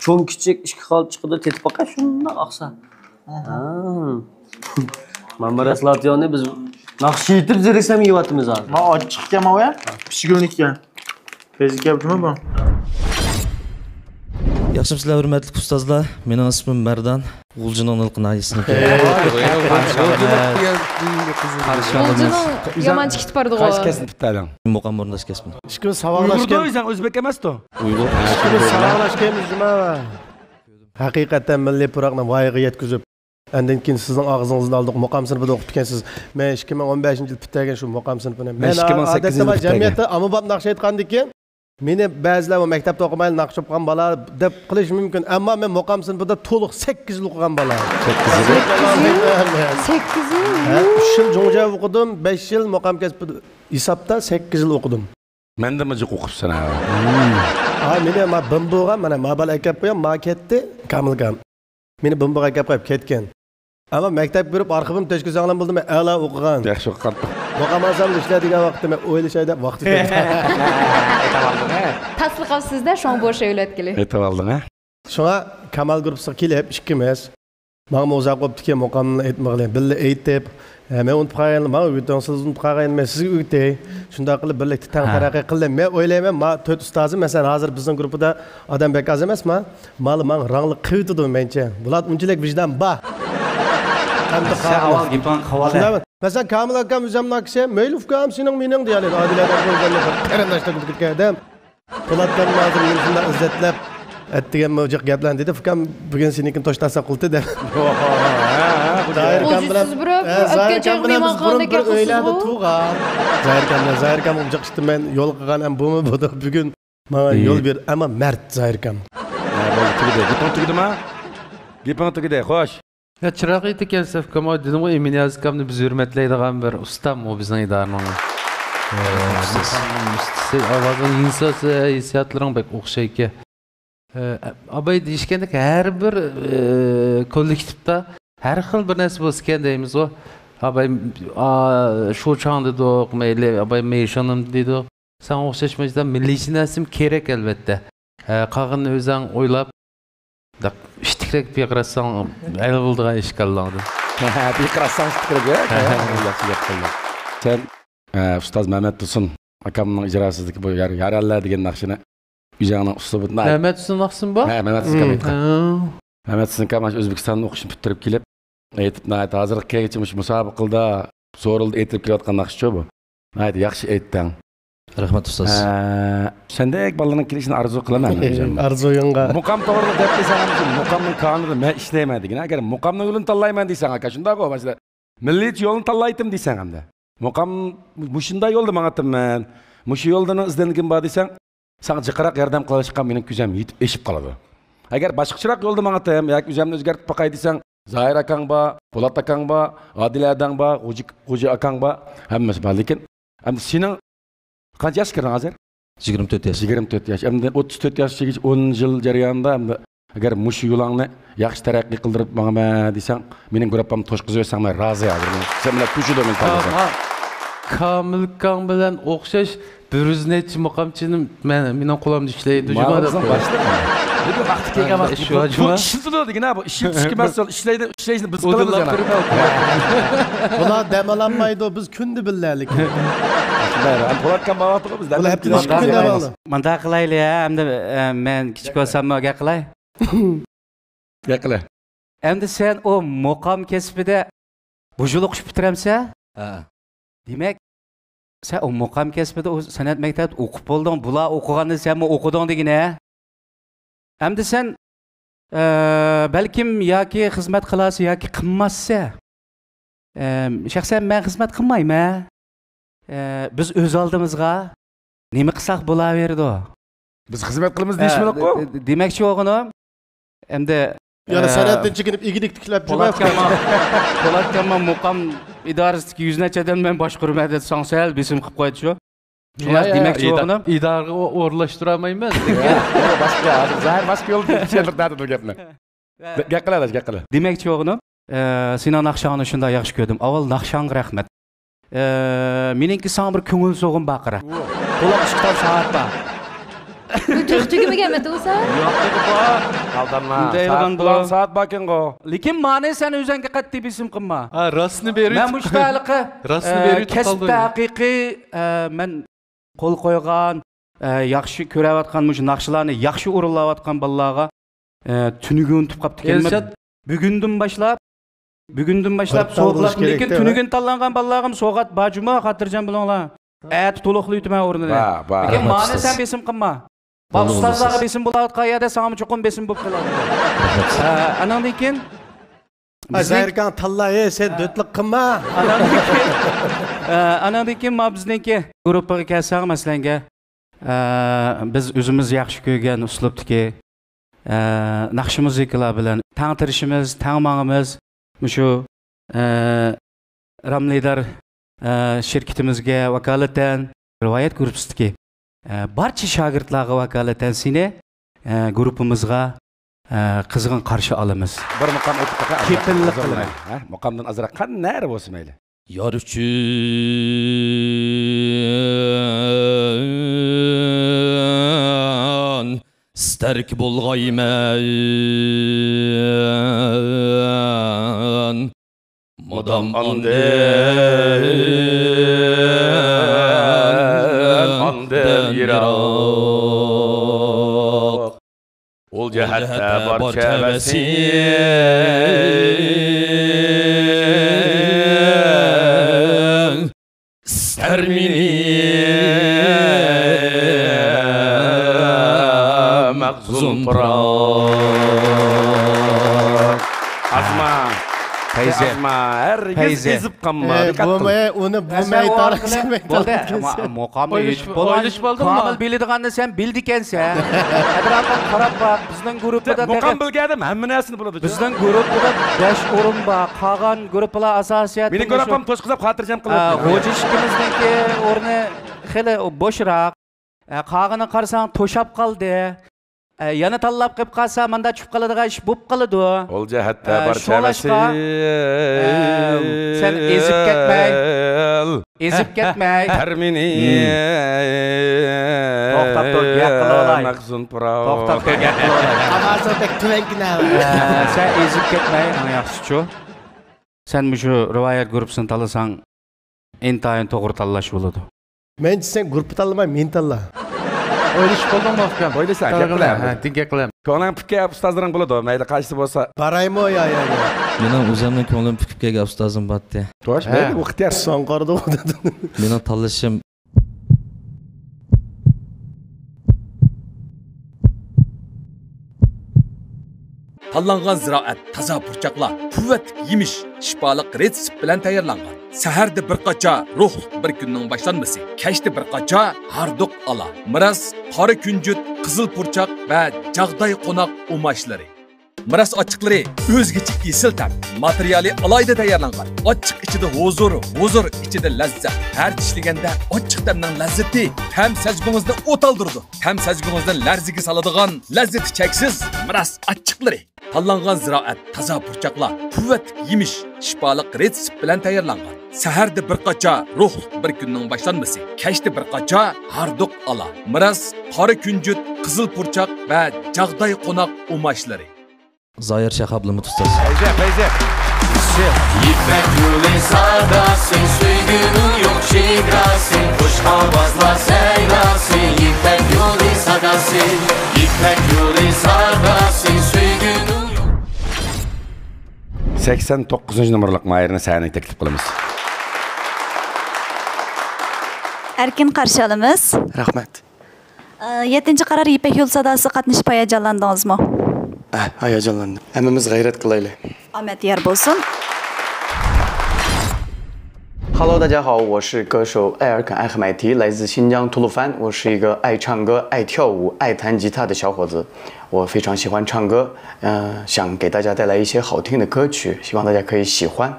چوڭ كىچىك ئىككى خال چىقىدۇ، تېتىپ باقاي، شۇنداق ئاقسا. ھە. ھە. مانا مىراس لاتيالىنى بىز ناخشا ئېيتىپ زېرىكسەم يەۋاتىمىز ھازىر. ما ئاچچىق ئىكەن ماۋۇ يا. پىشىگۈلنىكى. پەيزى كەپتىمۇ بۇ؟ ياخشىمۇسىلەر، ھۆرمەتلىك ئۇستازلار؟ مېنىڭ ئىسمىم مەردان. غۇلجىنىڭ نىلقا ناھىيەسىنىڭ. غۇلجىنىڭ يامان چىقىپ بارىدىغۇ. قايسى كەسىپنى پۈتتۈردۈڭ؟ مۇقام ئورۇنداش كەسپىنى. ئىككىمىز ساۋاقداش ئۇيغۇردۇ، سەن ئۆزبەك ئەمەستۇ. ئۇيغۇر. ئىككىمىز ساۋاقداش ئىكەنمىز جۇما. ھەقىقەتەن مىللىي پۇراقنى ۋايىغا يەتكۈزۈپ، ئاندىن كېيىن سىزنىڭ ئاغزىڭىزدىن ئالدۇق، مۇقام سىنىپىدا ئوقۇپ كەنسىز. مەن ئىككى مىڭ ئون بەشىنچى يىل پۈتتۈرگەن شۇ مۇقام سىنىپىنى. مەن مەن ئىككى مىڭ سەككىزىنچى ئادەتتە يىل بار پۈتتۈرگەن. جەمئىيەتتە ئامما باب ناخشا ئېيتقاندىن كېيىن مېنى بەزىلەر بۇ مەكتەپتە ئوقۇمايلا ناخشا ئوقۇغان بالا دەپ قىلىشى مۇمكىن، ئەمما مەن مۇقام سىنىپىدا تولۇق سەككىز يىل ئوقۇغان بالا. سەككىز يىل؟ سەككىز يىل؟ ھە، ئۈچ يىل جۇڭجياۋ ئوقۇدۇم، بەش يىل مۇقام كەسپىدە، ھېسابتا سەككىز يىل ئوقۇدۇم. مەندىنمۇ جىق ئوقۇپسەن ھە. ھا، مېنى ما بىم بولغان، مانا ما بالا ئەكەپ قويۇپ، ما كەتتى، كامىلكام. مېنى بىم بولغان ئەكەپ قويۇپ كەتكەن. ئەمما مەكتەپكە بېرىپ ئارقىدىن تۆشكە ساغلام بولدى، مەن ئەلا ئوقۇغان. ياخشى ئوقۇغان. مۇقام ئالسام ئىشلەر دېگەن ۋاقىتتا مەن ئويلىشاي دەپ ۋاقىت كەتتى. تاسلىق ئاپسىز-دە، شۇڭا بوش ئۆيلەتكىلى. ئېيتىۋالدىڭ ھە. شۇڭا كامال گۇرۇپپىسىغا كېلىپ ئىككىمىز، ماڭىمۇ ئۇزاق بوپتىكەن، مۇقامنى ئېيتمىغىلى، بىللە ئېيتىپ، ھە، مەن ئۇنتۇپ قالغان، ماڭا ئۆگىتىڭ، سىز ئۇنتۇپ قالغان، مەن سىزگە ئۆگىتەي. شۇنداق قىلىپ بىرلىكتە تەڭ ھە. تەرەققىي قىلدى. مەن ئويلايمەن، ما تۆت ئۇستازى، مەسىلەن، ھازىر بىزنىڭ گۇرۇپپىدا ئادەم بەك ئاز ئەمەسما؟ مالا ماڭا رەڭلىق قىلىۋېتىدۇ مەنچە. بۇلاردا ئۇنچىلىك ۋىجدان بار. قانداق سەن ئاۋۋال گېپىڭنى قىلىۋالە. شۇنداقمۇ؟ مەسىلەن، كامىل ئاكام ئۆزەمنىڭ كىشى، مەيلى ئۇكام سېنىڭ مېنىڭ دېيەلەيدۇ. ئادىل ئادەم ئۆزەمنىڭ بىر قېرىنداشلىرىمىزغا كەتكەن ئادەم. پولات ئاكام ھازىر مېنى شۇنداق ئىززەتلەپ ئەتىگەنمۇ جىق گەپلەرنى دېدى. ئۇكام، بۈگۈن سېنىڭكىنى توشتاسا قىلتى دەپ. زاھىر ئاكام بىلەن، ئە، زاھىر ئاكام بىلەن بىز بۇرۇن بىر ئۆيلەردە تۇرغان. زاھىر ئاكام بىلەن زاھىر ئاكام جىق ئىشتا مەن يول قىلغان ھەم بۇمۇ بۇ بۈگۈن ماڭا يول بېرىپ، ئەمما مەرد زاھىر ئاكام. ھە، بولدى، تۈگىدى. گېپىڭ تۈگىدىما؟ گېپىڭ تۈگىدى، خوش. يا، چىراغ ئېيتىكەن سەفكام، دېدىمغۇ، ئىمىن ياز ئاكامنى بىز ھۆرمەتلەيدىغان بىر ئۇستام، ئۇ بىزنىڭ ئىدارىنىڭ. ئۇستىسى، ئاۋازىنىڭ يىڭساسى، ھېسسىياتلىرىڭ بەك ئوخشايكەن. ئە، ئاباي دېيىشكەندەك، ھەر بىر، ئە، كوللېكتىپتا ھەر خىل بىر نەرسە بولسىكەن دەيمىزغۇ. ئاباي، ئا، شۇچاڭ دېدۇق، مەيلى، ئاباي مېيشىنىم دېدۇق. ساڭا ئوخشاش مەيدان مىللىيچە نەرسىمۇ كېرەك، ئەلۋەتتە. ھە، قالغىنىنى ئۆزۈڭ ئويلاپ، ئىتتىكرەك پىقىراتساڭ، ھەل بولىدىغان ئىشكاللاڭدىن. پىقىراتساڭ ئىتتىكرەك، ھە؟ ياخشى گەپ قىلدىڭ. سەن، ئە، ئۇستاز مەمەت تۇرسۇن ئاكامنىڭ ئىجراسىدىكى بۇ يار-، يارەنلەر دېگەن ناخشىنى ئۆزۈڭنىڭ ئۇسلۇبىدا. مەمەت تۇرسۇن ناخشىسىمۇ بار؟ ھە، مەمەت تۇرسۇن ئاكام ئېيتقان. ھە. مەمەت تۇرسۇن ئاكام ئۆزبېكىستاندا ئوقۇشنى پۈتتۈرۈپ كېلىپ، ئېيتىپ، ناھايىتى ھازىرغا كەلگۈچە مۇشۇ مۇسابىقىلەردە زورۇلدا ئېيتىلىپ كېلىۋاتقان ناخشىچۇ بۇ. ناھايىتى ياخشى ئېيتتىڭ. رەھمەت، ئۇستاز. ھە، سەندەك بالىلارنىڭ كېلىشىنى ئارزۇ قىلىمەن مەن ئۆزۈم. ئارزۇيۇڭغا. مۇقام توغرىلىق گەپ دېسەڭ، مۇقامنىڭ كانىدا مەن ئىشلەيمەن دېگىن. ئەگەر مۇقامنىڭ يولىنى تاللايمەن دېسەڭ، ئاكا، شۇنداققۇ، مەسىلەن، مىللىيچە يولنى تاللايتتىم دېسەڭ ئەمدى. مۇقام مۇشۇنداق يولدا ماڭاتتىم مەن. مۇشۇ يولدا ئىزدەنگىنىم بار دېسەڭ، ساڭا جىقراق ياردەم قىلىۋېلىشقا مېنىڭ كۈچۈم يېتىپ ئېشىپ قالىدۇ. ئەگەر باشقىچىراق يولدا ماڭاتتىم ياكى ئۆزۈمنى ئۆزگەرتىپ باقاي دېسەڭ، زاھىر ئاكاڭ بار، پولات ئاكاڭ بار، ئادىل ھەدەڭ بار، غوجا، غوجا ئاكاڭ بار، ھەممىسى بار. لېكىن ئەمدى سېنىڭ قانچە ياشقا كىردىڭ ھازىر؟ يىگىرمە تۆت ياش. يىگىرمە تۆت ياش. ئەمدى ئوتتۇز تۆت ياشقىچە ئون يىل جەريانىدا ئەمدى ئەگەر مۇشۇ يولۇڭنى ياخشى تەرەققىي قىلدۇرۇپ ماڭىمەن دېسەڭ، مېنىڭ گۇرۇپپامنى توشقۇزۇۋەتسەڭ مەن رازى ھازىر. سەن بىلەن توشىدۇ مېنى تاللىساڭ. كامىل ئاكاڭ بىلەن ئوخشاش بىر يۈز نەچچە مۇقامچىنى مەن، مېنىڭ قولۇمدا ئىشلەيدۇ، جۇما دەپ قويدۇم. باشلىق. بۇ ۋاقتى كەلگەن ۋاقتى بۇ، بۇ ئىشلىتىدۇ دېگىن ھە، بۇ ئىشلىتىش ئەمەس، ئىشلەيدۇ، ئىشلەيدۇ، بىز قىلىمىز يەنە. بۇلار دەم ئالالمايدۇ، بىز كۈندە بىللە لېكىن. بۇلار ھەپتىدە ئىككى كۈن دەم ئالىدۇ. مۇنداق قىلايلى ھە، ئەمدى، ئە، مەن كىچىك بولساممۇ گەپ قىلاي. گەپ قىلە. ئەمدى سەن ئۇ مۇقام كەسپىدە بۇژۇل ئوقۇش پۈتتۈرەمسە؟ ھە. دېمەك، سەن ئۇ مۇقام كەسپىدە، ئۇ سەنئەت مەكتەپتە ئوقۇپ بولدۇڭ، بۇلار ئوقۇغاننى سەنمۇ ئوقۇدۇڭ دېگىنە. ئەمدى سەن، ئە، بەلكىم ياكى خىزمەت قىلارسەن ياكى قىلماسسەن. ئە، شەخسەن مەن خىزمەت قىلمايمەن. ئە، بىز ئۆز ئالدىمىزغا نېمە قىلساق بولاۋېرىدۇ. بىز خىزمەت قىلىمىز دېيىشمىدۇققۇ؟ ئە، دېمەكچى بولغىنىم، ئەمدى، يەنە ئە، سەنئەتتىن چېكىنىپ ئىگىلىك تىكلەپ جۈرمەڭ. پولات كامال، پولات كامال مۇقام ئىدارىسىدىكى يۈز نەچچە ئادەمنى مەن باشقۇرىمەن دېسەڭ سەل بېسىم قىلىپ قويدى شۇ. شۇڭا يا، يا، دېمەكچى يا. بولغىنىم. ئىدارىغا ئو-، ئورۇنلاشتۇرالمايمەن دېگەن. يا، باشقا، ھازىر زاھىر باشقا يولدا كېتىشەرلىك دەدى بۇ گەپنى. گەپ قىل، ئاداش، گەپ قىل. دېمەكچى بولغىنىم، ئە، سېنىڭ ناخشاڭنى شۇنداق ياخشى كۆردۈم. ئاۋۋال ناخشاڭغا رەھمەت. ئە، مېنىڭكى ساڭا بىر كۆڭۈل سوۋغىم بار، قارا. قۇلاق ئىككى تال سائەت بار. بۇ تېخى تۈگىمىگەنمىدى ئۇ سائەت؟ ياق، تېخى بار. ئالدانما. دەيدىغان سائەت بۇ. بۇلان سائەت باركەنغۇ. لېكىن مانى سەن ئۆزەڭگە قەتئىي بېسىم قىلما. ھە، راستىنى بېرىۋېتىپ، مەن مۇشۇ ھېلىقى، راستىنى ئە، بېرىۋېتىپ كەسىپتە قالدى. ھەقىقىي، ئە، مەن قول قويغان، ئە، ياخشى كۆرەۋاتقان مۇشۇ ناخشىلارنى ياخشى ئورۇنلاۋاتقان بالىلارغا، ئە، تۈنۈگۈن ئۇنتۇپ قاپتىكەنمەن. ئېلشاد. بۈگۈندىن باشلاپ، بۈگۈندىن باشلاپ بىر تال بولۇش سوۋغىلار، لېكىن كېرەكتە، تۈنۈگۈن تاللانغان بالىلارغىمۇ سوۋغات بار جۇمۇ، خاتىرجەم بولۇڭلار. ئەتە تولۇقلاۋېتىمەن ئورنىنى. بار، بار. لېكىن مانى سەن بېسىم قىلما. بار، ئۇستازلارغا بېسىم بولۇۋاتقان يەردە ساڭىمۇ چوقۇم بېسىم بولۇپ قالىدۇ. ئە، ئانىڭدىن كېيىن ھە، بىزنىڭ زاھىركاڭ تاللا، ھەي، سەن دۆتلۈك قىلما. ئاناندىن كېيىن، ئە، ئاناندىن كېيىن ما بىزنىڭكى گۇرۇپپىغا كەلسەڭ، مەسىلەنگە، ئە، بىز ئۆزىمىز ياخشى كۆرگەن ئۇسلۇبتىكى، ئە، ناخشا مۇزىكىلار بىلەن تەڭ تىرىشىمىز، تەڭ ماڭىمىز. مۇشۇ، ئە، راملىدار، ئە، شىركىتىمىزگە ۋاكالىتەن رىۋايەت گۇرۇپپىسىدىكى، ئە، بارچە شاگىرتلارغا ۋاكالىتەن سېنى، ئە، گۇرۇپپىمىزغا ئە، قىزغىن قارشى ئالىمىز. بىر مۇقام ئېيتىپ باقاي. كېپىللىك قىلىمەن. ھە، مۇقامدىن ئازراق قان نەرى بولسا مەيلى. يار ئۈچۈن ئىستەركە بولغايمەن. مۇدام ئاندىن، ئاندىن يىراق. ئۇل جەھەتتە بارچە ھەۋەسىم ئىستەر مېنى مەخزۇن پۇراق. ئازما. پەيزى. ئازما. ھەرگىز پەيزى. ئېزىپ قالما. ئە، دىققەت قىل. بۇمۇ، ئۇنى بۇ مەيدان، بولدى. مۇقامنى ئېيتىپ بولغان. كامىل بىلىدىغاننى سەن بىلىدىكەنسەن. ئەتراپىڭغا قاراپ باق. بىزنىڭ گۇرۇپپىدا مۇقام بىلگەن ئادەم ھەممە نەرسىنى بىلىدۇ. بىزنىڭ گۇرۇپپىدا بەش ئورۇن بار. قالغان گۇرۇپپىلار ئاساسىيەتتە مېنىڭ گۇرۇپپام توشقۇزلاپ خاتىرجەم قىلىۋەتتى. خوجا ئىككىمىزنىڭكى ئورنى خېلى بوشراق. ئە، قالغىنىنى قارىساڭ توشاپ قالدى. ئە، يەنە تاللاپ قېلىپ قالسا، ماندا چۈشۈپ قالىدىغان ئىش بولۇپ قالىدۇ. ئۇل جەھەتتە ئە، بارچە شۇڭلاشقا، ھەۋەسىم ئە، سەن ئېزىپ كەتمەي. ئېزىپ كەتمەي. ھەر مېنى توختاپ تۇر، گەپ قىلىۋالاي. مەخزۇن پۇراق. توختاپ تۇر، گەپ قىلىۋالاي. ئاۋازىڭ بەك تۆۋەنكىنە. ئە، سەن ئېزىپ كەتمەي، ئەڭ ياخشىسىچۇ. سەن مۇشۇ رىۋايەت گۇرۇپپىسىنى تاللىساڭ، ئىنتايىن توغرا تاللاش بولىدۇ. مەنچە سەن گۇرۇپپا تاللىماي، مېنى تاللا. ئويلىشىپ بولدۇڭمۇ، ئۇكام؟ ئويلىسا، گەپ قىلە. ھە، دىن گەپ قىلە. كۆڭلۈڭ پۈككەن ئۇستازلىرىڭ بولىدۇ، مەيلى قايسىسى بولسا. بارايمۇ يا، يا، يا؟ مېنىڭ ئۆزۈمنىڭ كۆڭلۈم پۈكۈپ كەلگەن ئۇستازىم بارتتى. توش، ھە. مەيلى، ۋاقىت يار. ساڭا قارىدىغۇ دېدىم. مېنىڭ تاللىشىم تاللانغان زىرائەت، تازا پۇرچاقلار، قۇۋۋەتلىك يېمىش، شىپالىق رېتسېپت بىلەن تەييارلانغان. سەھەردە بىر قاچا روھلۇق بىر كۈننىڭ باشلانمىسى، كەچتە بىر قاچا ھاردۇق ئالا، مىراس، قارا كۈنجۈت، قىزىل پۇرچاق ۋە جاغداي قوناق ئۇماچلىرى. مىراس ئاچچىقلىرى ئۆزگىچە ئېسىل تەم، ماتېرىيالى ئالاھىدە تەييارلانغان. ئاچچىق ئىچىدە ھۇزۇر، ھۇزۇر ئىچىدە لەززەت. ھەر چىشلىگەندە ئاچچىق تەمنىڭ لەززىتى، تەم سەزگۈڭىزنى ئوتالدۇرىدۇ. تەم سەزگۈڭىزنى لەرزىگە سالىدىغان لەززىتى چەكسىز مىراس ئاچچىقلىرى. تاللانغان زىرائەت، تازا پۇرچاقلار، قۇۋۋەتلىك يېمىش، شىپالىق رېتسېپت بىلەن تەييارلانغان. سەھەردە بىر قاچا روھلۇق بىر كۈننىڭ باشلانمىسى، كەچتە بىر قاچا ھاردۇق ئالا، مىراس، قارا كۈنجۈت، قىزىل پۇرچاق ۋە جاغداي قوناق ئۇماچلىرى. زاھىر شاھابلىمىت ئۇستاز. پەيزى، پەيزى. يىپەك يولى ساداسى، سۆيگۈنىڭ يوق چېگراسى، خۇش ئاۋازلار سەيداسى، يىپەك يولى ساداسى، يىپەك يولى ساداسى، سۆيگۈنىڭ يوق. سەكسەن توققۇزىنچى نومۇرلۇق ماھىرنى سەھنىگە تەكلىپ قىلىمىز. ئەركىن، قارشى ئالىمىز. رەھمەت. ئە، يەتتىنچى قارار يىپەك يولى ساداسىغا قاتنىشىپ ھاياجانلاندىڭىزمۇ؟ ئە، ھاياجانلاندىم. ھەممىمىز غەيرەت قىلايلى. ئامەت يار بولسۇن. Hello，大家好，我是歌手艾尔肯·艾赫迈提，来自新疆吐鲁番。我是一个爱唱歌、爱跳舞、爱弹吉他的小伙子。我非常喜欢唱歌，呃，想给大家带来一些好听的歌曲，希望大家可以喜欢。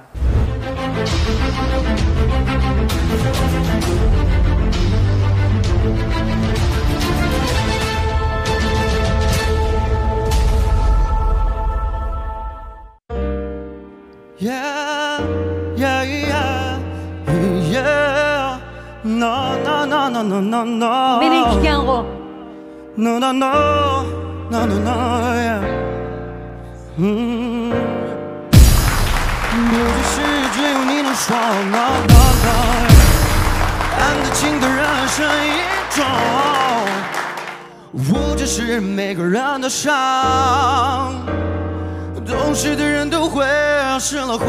Yeah, yeah, yeah, yeah. No, no, no, no, no, no, no. مېنىڭكى ئىكەنغۇ. No, no, no, no, no, no, yeah. Hmm. 不只是只有你能说 no, no, no, yeah. 看得清的人生一种。 无知是每个人的伤，懂事的人都会失了慌。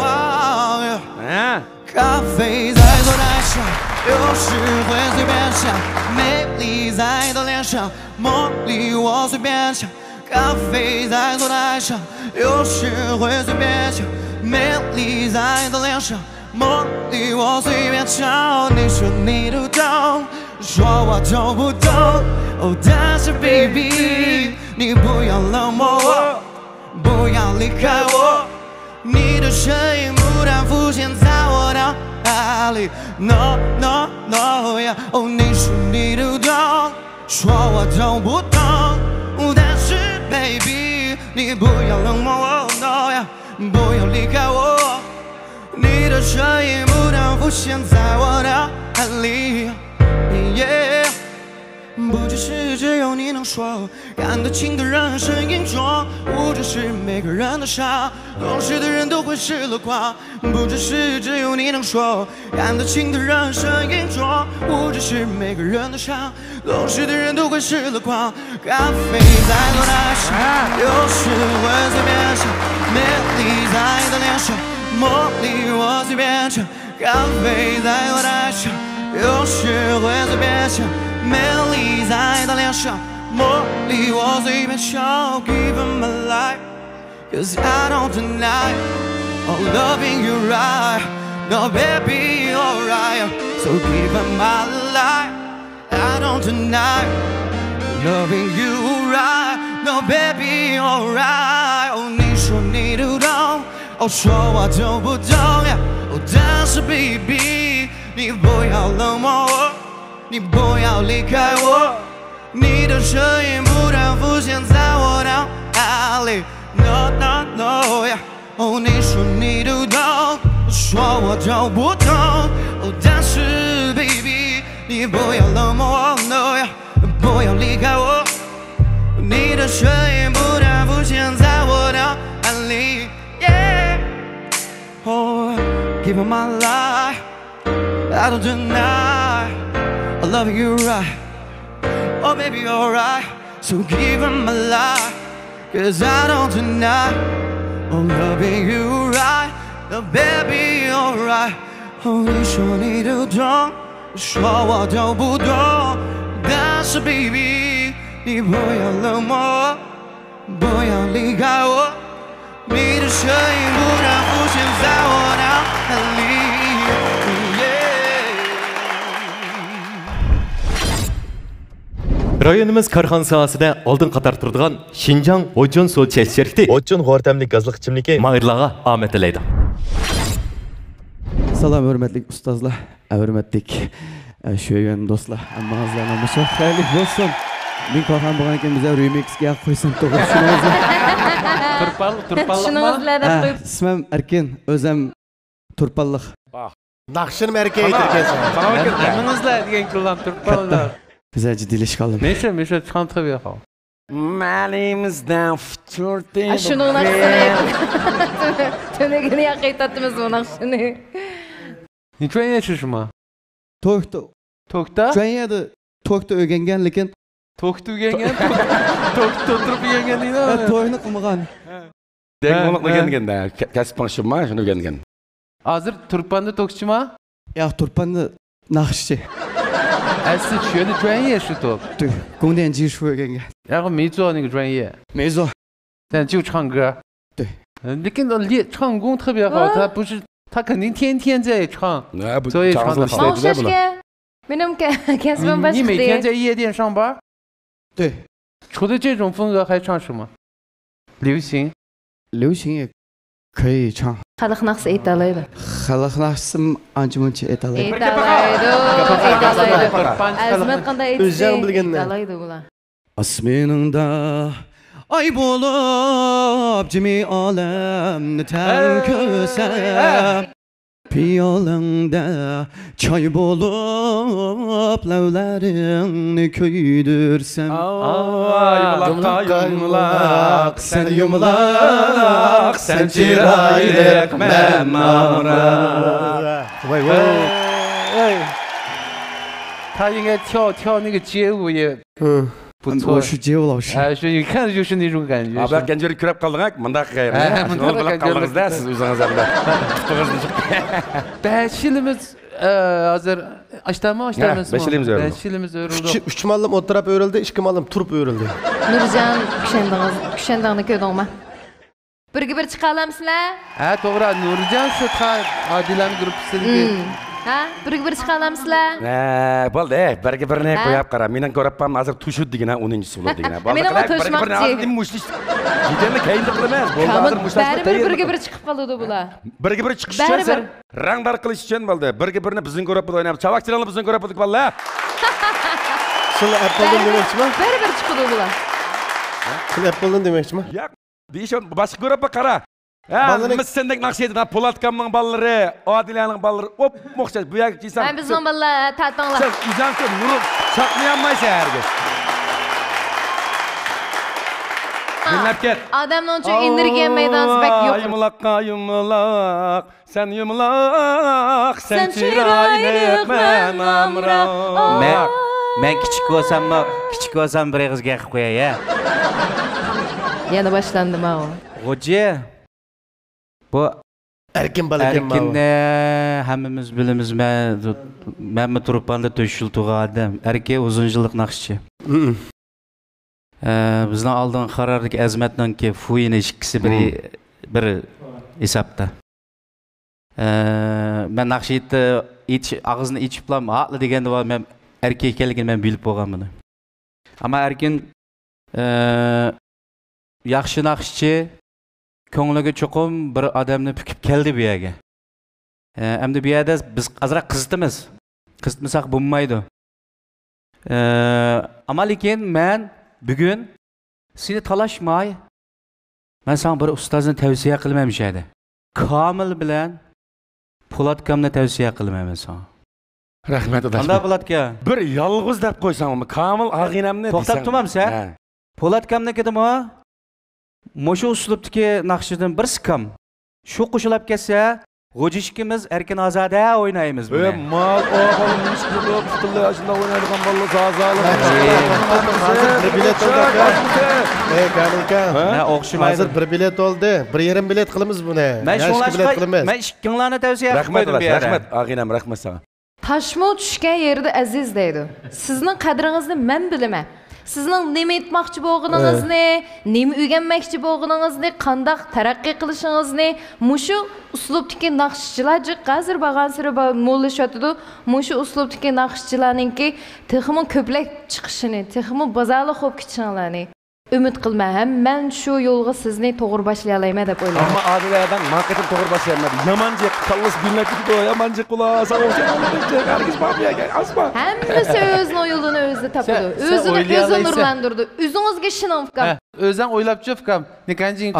嗯。咖啡在左台上，有时会随便想，美丽在他脸上，茉莉我随便抢。咖啡在左台上，有时会随便抢，美丽在他脸上。 茉莉我随便抢，你说你都懂，说我都不懂。哦，但是 baby，你不要冷漠我，不要离开我。你的身影不断浮现在我脑海里。No no no yeah，哦，你说你都懂，说我都不懂。哦，但是 baby，你不要冷漠我，no yeah，不要离开我。 你的身影不断浮现在我脑海里。Yeah，不只是只有你能说，看得清的人身影中，无知是每个人的伤，懂事的人都会失了狂。不只是只有你能说，看得清的人身影中，无知是每个人的伤， 懂事的人都会失了狂。咖啡在左台上，有时会随便想，美丽在他脸上，茉莉我随便抢。咖啡在左台上，有时会随便想，美丽在他脸上，茉莉我随便抢。Give him my life, 'cause I don't deny, oh, loving you right. No, baby, alright. So give him my life, I don't deny, loving you right. No, baby, alright. 哦，你说你都懂，哦，说我都不懂，yeah。哦，但是 baby，你不要冷漠我，你不要离开我。 你的身影不断浮现在我脑海里。No no no yeah，哦，你说你都懂，说我都不懂。哦，但是 baby，你不要冷漠我，no yeah，不要离开我。你的身影不断浮现在我脑海里。Yeah，oh，give it my life。 I don't deny, I love you right. Oh, baby, alright. So give him my life, 'cause I don't deny, oh, loving you right. No, baby, alright. 哦，你说你都懂，说我都不懂。但是，baby，你不要冷漠我，不要离开我。 你的身影不断浮现在我脑海里。 رايونىمىز كارخانا ساھەسىدە ئالدىنقى قاتاردا تۇرىدىغان شىنجاڭ ھوجيون سودا چەكلىك شىركىتى ھوجيون غور تەملىك گازلىق ئىچىملىكى ماھىرلارغا ئامەت تىلەيدۇ. سالام، ھۆرمەتلىك ئۇستازلار. ھۆرمەتلىك، ئە، شۆيۈن دوستلار، ھەممىڭىزلارنىڭ مۇشۇ خەيرلىك بولسۇن. مېنىڭ كارخانام بولغاندىكىن بىزلەر رېمىكسكە ياق قويسام توغرا چۈشىنىڭىزلار. تۇرپان، تۇرپانلىقما؟ تۇشۇنىڭىزلەر دەپ ھە، قويۇپ. ئىسمىم ئەركىن، ئۆزەم تۇرپانلىق. ناخشىنىمۇ ئەركىن ئېيتىدىكەنسەن. ھەممىڭىزلەر دېگەن كۈنلەر تۇرپانلار. بىزلەر جىددىيلىشىپ قالدىم. مېشە، مېشە، چىقان تىقىپ ياقاڭ. مالىمىزدا فۇتۇردى. ئا، شۇنىڭ ناخشىسىنى تۈنۈگۈن ياقى ئېيتاتتىمىز بۇ ناخشىنى. نېچۈن ياشىشىما؟ توكتا. توكتا؟ شۇ يەردە توكتا ئۆگەنگەن، لېكىن توكتا ئۆگەنگەن؟ توكتا ئولتۇرۇپ ئۆگەنگەن دەيدۇ. ھە، توكنى قىلمىغان. ھە. دەڭگۇڭلۇق ئۆگەنگەن، كەسپىڭ شۇما، شۇنى ئۆگەنگەن. ھازىر تۇرپاندا توكچىما؟ ياق، تۇرپاندا ناخشىچى. ئە، سىز شۇ يەردە جۇەنيې شۇ توك؟ 对，古典技术学院。然后没做那个专业。没做。但就唱歌。对。嗯，你跟他练唱功特别好，他不是，他肯定天天在唱，那不所以唱得好。唱得好。 ماڭا ئوخشاشكەن. مېنىڭ كە-، كەسپىم باشقا. 你每天在夜店上班？对。除了这种风格还唱什么？流行。流行也可以唱。 خەلق ناخشىسى ئېيتالايدۇ. خەلق ناخشىسىمۇ ئانچە مۇنچە ئېيتالايدۇ. ئېيتالايدۇ، ئېيتالايدۇ. ئەزىمەت قانداق ئېيتسا، ئۆزۈڭ بىلگىنىنى. ئېيتالايدۇ بۇلار. ئاسمىنىڭدا ئاي بولۇپ جىمى ئالەمنى تەڭ كۆرسەم، پىيالەڭدە چاي بولۇپ لەۋلىرىڭنى كۆيدۈرسەم. ئاۋا، يۇمىلاققا يۇمىلاق، سەن يۇمىلاق، سەن چىرايلىق، مەن ئامراق. ۋاي، ۋاي. 他应该跳，跳那个街舞也 ھە. 不错。 ئۇ شۇ جېۋا شۇ. ھە، شۇ، 一看就是那种感觉. ئا، بۇ گەنجىگە كۆرۈپ قالدىڭ-ھە، مۇنداق قىلغايمەن. ھە، مۇنداق قىلىپ قالدىڭىز-دە، سىز ئۆزىڭىز ھەم. تۇپىڭىزنى چىق-. بەش يىلىمىز، ئە، ھازىر ئاشتامۇ، ھە، ئاشتامىز بەش يىلىمىز ئۆرۈلدى. بەش يىلىمىز ئۆرۈلدى. ئۈچ، ئۈچ ماللىم ئولتۇراپ ئۆرۈلدى، ئىككى ماللىم تۇرۇپ ئۆرۈلدى. نۇرجان، كۈشەندىڭىز، كۈشەندىڭنى كۆردۈڭمۇ؟ بىرگە بىر چىقالامسىلەر؟ ھە، توغرا، نۇرجان سىرتقا ئادىلەنىڭ گۇرۇپپىسىدىكى. ھە، بىرگە بىر چىقالامسىلەر؟ ھە، بولدى، بىرگە بىرنى قويۇپ قارا. مېنىڭ گۇرۇپپام ھازىر توشۇدى دېگىنە، ئونىنچى سۇلۇ دېگىنە. مېنىڭمۇ توشماقچى. بىرگە بىرنى ھازىر نېمە مۇشتلىش-، دېگەننى كەينىدە قىلىمىز. بولدى، ھازىر مۇشتلاشما بەرىبىر بىرگە بىر چىقىپ قالىدۇ بۇلار. بىرگە بىر چىقىش ئۈچۈن سەن رەڭدار قىلىش ئۈچۈن بولدى. بىرگە بىرنى بىزنىڭ گۇرۇپپىدا ئوينايمىز. چاۋاك چىراڭلار بىزنىڭ گۇرۇپپىدىكى بالىلار. شۇلار ئەپ بولدىم دېمەكچىما؟ بەرىبىر چىقىدۇ بۇلار. شۇلار ئەپ بولدىم دېمەكچىما؟ ياق. دېيىش، باشقا گۇرۇپپا قارا. ھە، بالىنى مىس سەندەك ناخشا ئېيتىدىغان پولات ئاكامنىڭ بالىلىرى، ئادىلەنىڭ بالىلىرى ئوپمۇخشاش. بۇ يەرگە كەلسەڭ، ھە، بىزنىڭ بالىلار، ھە، تارتىڭلار. سەن ئۆزۈڭ نۇر چاقنىيالمايسەن ھەرگىز. ئا، ئادەمنىڭ ئۈچۈن ئېنېرگىيە مەيدانىسى بەك يۇقىرى. يۇمىلاققا يۇمىلاق. سەن يۇمىلاق، سەن چىرايلىق، مەن ئامراق. مەن، مەن كىچىك بولساممۇ، كىچىك بولسام بىر ئېغىز گەپ قىلىپ قوياي، ھە. يەنە باشلاندىما ئۇ؟ غوجى. بۇ ئەركىن بالا ئەركىننى ھەممىمىز بىلىمىز. مەن، مەنمۇ تۇرپاندا تۆت يىل تۇرغان ئادەم. ئەركىن ئۇزۇن يىللىق ناخشىچى. ئە، بىزنىڭ ئالدىنقى قارارىدىكى ئەزمەتنىڭكى فۇيىنى ئىككىسى بىر، بىر ھېسابتا. ئە، مەن ناخشا ئېيتتى، ئېيتىش، ئاغزىنى ئېچىپلا ھاتلا دېگەندە، مەن ئەركىن ئىكەنلىكىنى مەن بىلىپ بولغانمىدىم. ئەمما ئەركىن، ئە، ياخشى ناخشىچى، كۆڭلىگە چوقۇم بىر ئادەمنى پۈكۈپ كەلدى بۇ يەرگە. ئە، ئەمدى بۇ يەردە بىز ئازراق قىزىتىمىز. قىزىتمىساق بولمايدۇ. ئە، ئەمما لېكىن مەن بۈگۈن سېنى تالاشماي، مەن ساڭا بىر ئۇستازنى تەۋسىيە قىلىمەن مۇشۇ يەردە. كامىل بىلەن پولات ئاكامنى تەۋسىيە قىلىمەن مەن ساڭا. رەھمەت، ئاداش. قانداق، پولات ئاكا؟ بىر يالغۇز دەپ قويساڭمۇ، كامىل ئاغىنەمنى توختاپ دېسەڭ. تۇرمامسەن؟ ھە. پولات ئاكامنىڭكىدىمۇ مۇشۇ ئۇسلۇبتىكى ناخشىدىن بىرسى كام. شۇ قوشۇلاپ كەتسە، غوجا ئىككىمىز ئەركىن ئازادە ئوينايمىز بۇنى. ئۆي، مال، ئو، بالام، نېمە ئىش قىلىدۇ؟ پۇتۇللا شۇنداق ئوينايدىغان بالىلار، زازالار. ھازىر بىر بېلەت بولدى، ئاكا. ئەي، كامىل ئاكا. ھە؟ ھە، ئوخشىمايدۇ. ھازىر بىر بېلەت بولدى. بىر يېرىم بېلەت قىلىمىز بۇنى. مەن شۇڭلاشقا، مەن ئىككىڭلارنى تەۋسىيە قىلىپ قويدۇم بۇ يەردە. رەھمەت، ئاغىنەم، رەھمەت ساڭا. تاشمۇ چۈشكەن يېرىدە ئەزىز دەيدۇ. سىزنىڭ قەدرىڭىزنى مەن بىلىمەن. سىزنىڭ نېمە ئېيتماقچى بولغىنىڭىزنى، نېمە ئۆگەنمەكچى بولغىنىڭىزنى، قانداق تەرەققىي قىلىشىڭىزنى، مۇشۇ ئۇسلۇبتىكى ناخشىچىلار جىق ھازىر بارغانسېرى با-، موللىشىۋاتىدۇ. مۇشۇ ئۇسلۇبتىكى ناخشىچىلارنىڭكى تېخىمۇ كۆپلەپ چىقىشىنى، تېخىمۇ بازارلىق بولۇپ كېتىشىڭلارنى ئۈمىد قىلىمەن ھەم مەن شۇ يولغا سىزنى توغرا باشلىيالايمەن دەپ ئويلايمەن. ئەمما ئادىلە ئادەم ماڭا قېتىم توغرا باشلىيالمىدى. يامان جىق، كاللىسى گۈللەپ كېتىدۇ، يامان جىق ئۇلار. ساڭا ئوخشايدىغان جىق، ھەرگىز بارمىيالمايسەن، ئاسما. ھەممىسى ئۆزىنىڭ يولىنى ئۆزى تاپىدۇ. ئۆزىنى ئۆزى نۇرلاندۇردى. ئۆزىڭىزگە ئىشىنىڭ، ئۇكام. ھە، ئۆزۈڭ ئويلاپچۇ، ئۇكام.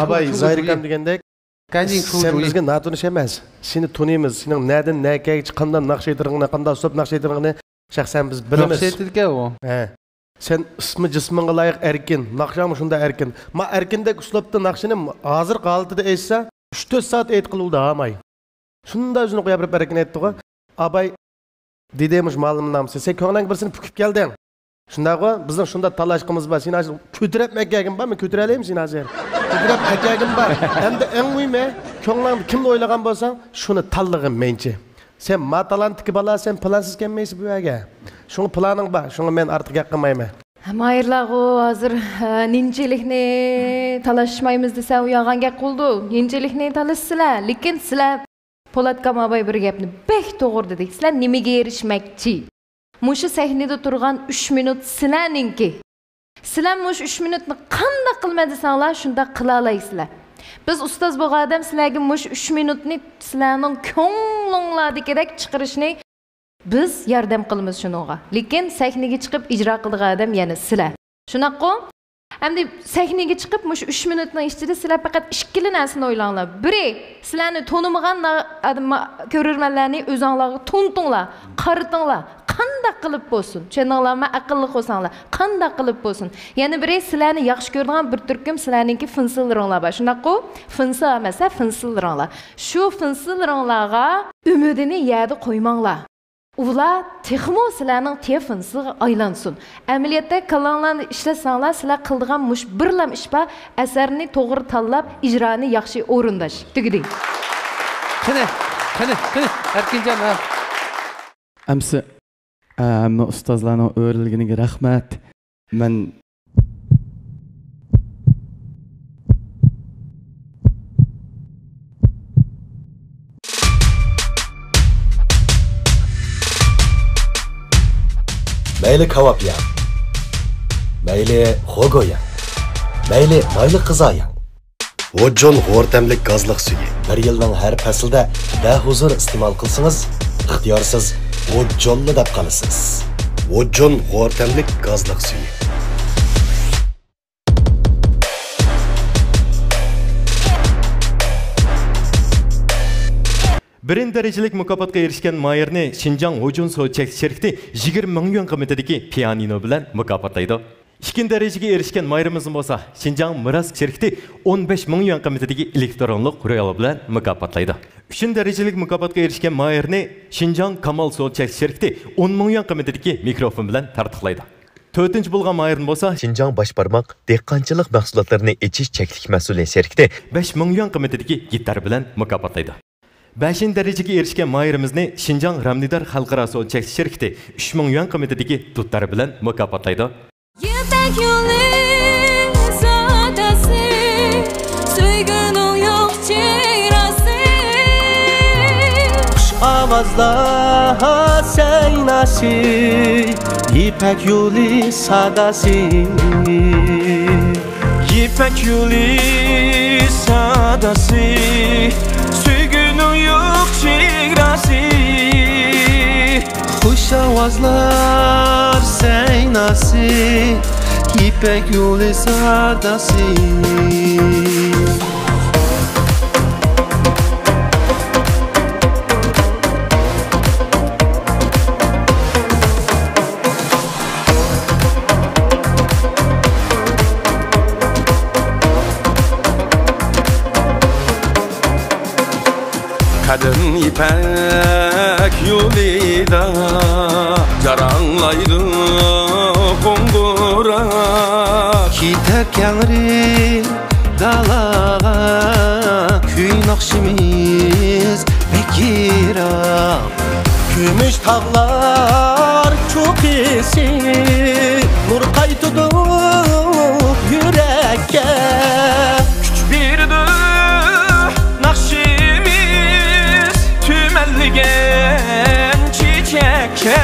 ئاباي، زاھىر ئۇكام دېگەندەك، سەن بىزگە ناتونۇش ئەمەس. سېنى تونۇيمىز. سېنىڭ نەدىن نەگىچە قانداق ناخشا ئېيتىدىغىنىنى، قانداق ئۇسلۇب ناخشا ئېيتىدىغىنىنى شەخسەن بىز بىلىمىز. ناخشا ئېيتىدىكەن ئۇ. ھە. سەن ئىسمى جىسمىڭغا لايىق ئەركىن، ناخشاڭمۇ شۇنداق ئەركىن. ما ئەركىندەك ئۇسلۇبتا ناخشىنى ھازىرقى ھالىتىدە ئېيتسا، ئۈچ تۆت سائەت ئېيتقىلى بولىدۇ ھاماي. شۇنداق ئۆزىنى قويۇپ بېرىپ ئەركىن ئېيتتىغۇ. ئاباي دېدى، مۇشۇ مالىمنىڭ نامىسى. سەن كۆڭلۈڭگە بىرسىنى پۈكۈپ كەلدىڭ. شۇنداقغۇ؟ بىزنىڭ شۇنداق تالاشقىمىز بار. سېنى ھازىر كۆتۈرۈپ مەككەگىن بارمۇ؟ كۆتۈرەلەيمۇ سېنى ھازىر؟ بىر گەپ ئەكەگىم بار. ئەمدى ئەڭ مۇھىمى، كۆڭلۈڭدە كىمنى ئويلىغان بولساڭ، شۇنى تاللىغىن مەنچە. سەن ما تالانتتىكى بالا، سەن پىلانسىز كەلمەيسەن بۇ يەرگە. شۇڭا پىلانىڭ بار، شۇڭا مەن ئارتۇق گەپ قىلمايمەن. ماھىرلارغۇ ھازىر، ھە، نىنچىلىكنى تالاشمايمىز دېسە، ئۇ يالغان گەپ قىلىدۇ. نىنچىلىكنى تالىسىلەر، لېكىن سىلەر پولات كاماباي بىر گەپنى بەك توغرا دېدى. سىلەر نېمىگە ئېرىشمەكچى؟ مۇشۇ سەھنىدە تۇرغان ئۈچ مىنۇت سىلەرنىڭكى. سىلەر مۇشۇ ئۈچ مىنۇتنى قانداق قىلىمەن دېسەڭلار، شۇنداق قىلالايسىلەر. بىز ئۇستاز بولغان ئادەم سىلەرگە مۇشۇ ئۈچ مىنۇتنى سىلەرنىڭ كۆڭلۈڭلاردىكىدەك چىقىرىشنى بىز ياردەم قىلىمىز شۇنىڭغا. لېكىن سەھنىگە چىقىپ ئىجرا قىلىدىغان ئادەم يەنە سىلەر. شۇنداققۇ؟ ئەمدى سەھنىگە چىقىپ مۇشۇ ئۈچ مىنۇتنىڭ ئىچىدە سىلەر پەقەت ئىككىلا نەرسىنى ئويلاڭلار. بىرى، سىلەرنى تونۇمىغان نا-، ئادەم، ما-، كۆرۈرمەنلەرنى ئۆزۈڭلارغا تونۇتۇڭلار، قارىتىڭلار. قانداق قىلىپ بولسۇن؟ چۈشەندىڭلارمۇ؟ ئەقىللىق بولساڭلار. قانداق قىلىپ بولسۇن؟ يەنە بىرى، سىلەرنى ياخشى كۆرىدىغان بىر تۈركۈم سىلەرنىڭكى فىنسىلىرىڭلار بار. شۇنداققۇ؟ فىنسا ئەمەس، ھە، فىنسىلىرىڭلار. شۇ فىنسىلىرىڭلارغا ئۈمىدىنى يەردە قويماڭلار. ئۇلار تېخىمۇ سىلەرنىڭ تېفىنسىغا ئايلانسۇن. ئەمەلىيەتتە كاللاڭلارنى ئىشلەتسەڭلار، سىلەر قىلىدىغان مۇشۇ بىرلا ئىش بار، ئەسەرنى توغرا تاللاپ، ئىجرانى ياخشى ئورۇنداش. تۈگىدى. قېنى، قېنى، قېنى، ئەركىنجان، ھە. ئەمسە، ھەممە ئۇستازلارنىڭ ئۆرۈلگىنىگە رەھمەت. مەن مەيلى كاۋاپ يەڭ، مەيلى خوگو يەڭ، مەيلى مايلىق غىزا يەڭ. ۋوججون غورتەملىك گازلىق سۈيى. بىر يىلنىڭ ھەر پەسلىدە بەھۇزۇر ئىستېمال قىلسىڭىز، ئىختىيارسىز ۋوججونلا دەپ قالىسىز. ۋوججون غورتەملىك گازلىق سۈيى. بىرىنچى دەرىجىلىك مۇكاپاتقا ئېرىشكەن ماھىرنى شىنجاڭ ھوجۇن سودا چەكلىك شىركىتى يىگىرمە مىڭ يۈەن قىممىتىدىكى پىيانىنو بىلەن مۇكاپاتلايدۇ. ئىككىنچى دەرىجىگە ئېرىشكەن ماھىرىمىزنى بولسا شىنجاڭ مىراس شىركىتى ئون بەش مىڭ يۈەن قىممىتىدىكى ئېلېكترونلۇق رۇيال بىلەن مۇكاپاتلايدۇ. ئۈچىنچى دەرىجىلىك مۇكاپاتقا ئېرىشكەن ماھىرنى شىنجاڭ كامال سودا چەكلىك شىركىتى ئون مىڭ يۈەن قىممىتىدىكى مىكروفون بىلەن تارتۇقلايدۇ. تۆتىنچى بولغان ماھىرنى بولسا شىنجاڭ باش بارماق دېھقانچىلىق مەھسۇلاتلىرىنى ئېچىش چەكلىك مەھسۇلى شىركىتى بەش مىڭ يۈەن قىممىتىدىكى گىتار بىلەن مۇكاپاتلايدۇ. بەشىنچى دەرىجىگە ئېرىشكەن ماھىرىمىزنى شىنجاڭ رامنىدار خەلقئارا سودا چەكلىك شىركىتى ئۈچ مىڭ يۈەن قىممىتىدىكى دۇتار بىلەن مۇكاپاتلايدۇ. يىپەك يولى ساداسى، سۆيگۈنىڭ يوق چېگراسى. خۇش ئاۋازلار سەيناسى، يىپەك يولى ساداسى. يىپەك يولى ساداسى، سۆيگۈنىڭ يوق چېگراسى. خۇش ئاۋازلار سەيناسى، يىپەك يولى ساداسى. قەدىم يىپەك يولىدا جاراڭلايدۇ قوڭغۇراق. كېتەر كەڭرى دالاغا، كۈن ئاخشىمىز بەك يىراق. كۈمۈش تاغلار چوققىسى نۇر قايتۇرۇپ يۈرەككە. كۈچ بېرىدۇ ناخشىمىز تۈمەنلىگەن چېچەككە.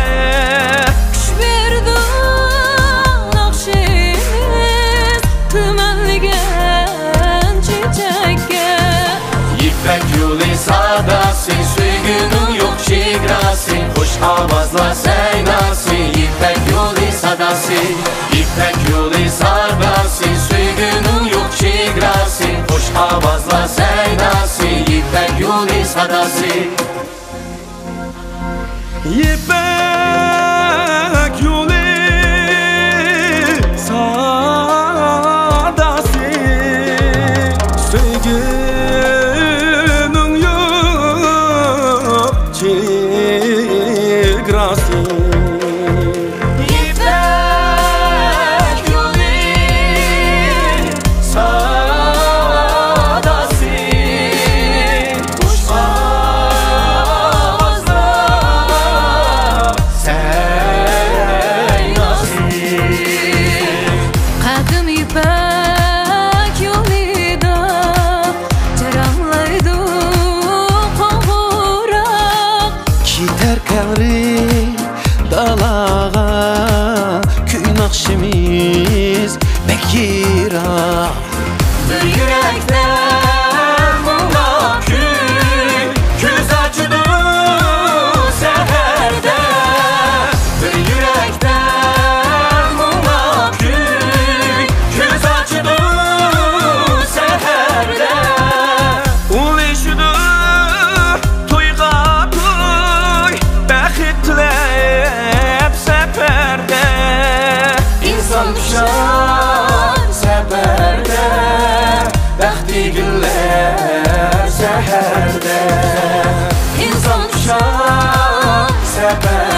كۈچ بېرىدۇ ناخشىمىز تۈمەنلىگەن چېچەككە. يىپەك يولى ساداسى، سۆيگۈنىڭ يوق چېگراسى، خۇش ئاۋازلار سەيناسى. يىپەك يولى ساداسى، يىپەك يولى ساداسى، سۆيگۈنىڭ يوق چېگراسى، خۇش ئاۋازلار سەيناسى. يىپەك يولى ساداسى. يىپەك يولى ساداسى، سۆيگۈنىڭ يوق چېگراسى. يىپەك يولى سا- يۈرەكتە مۇڭلۇق كۈي كۆز ئاچىدۇ سەھەردە. بىر يۈرەكتە مۇڭلۇق كۈي كۆز ئاچىدۇ سەھەردە. ئۇلىشىدۇ تويغا توي، بەخت تىلەپ سەپەردە. ئىنسان پىشار سەپەردە، بەختى گۈللەر سەھەردە. ئىنسان پىشار سەپەردە.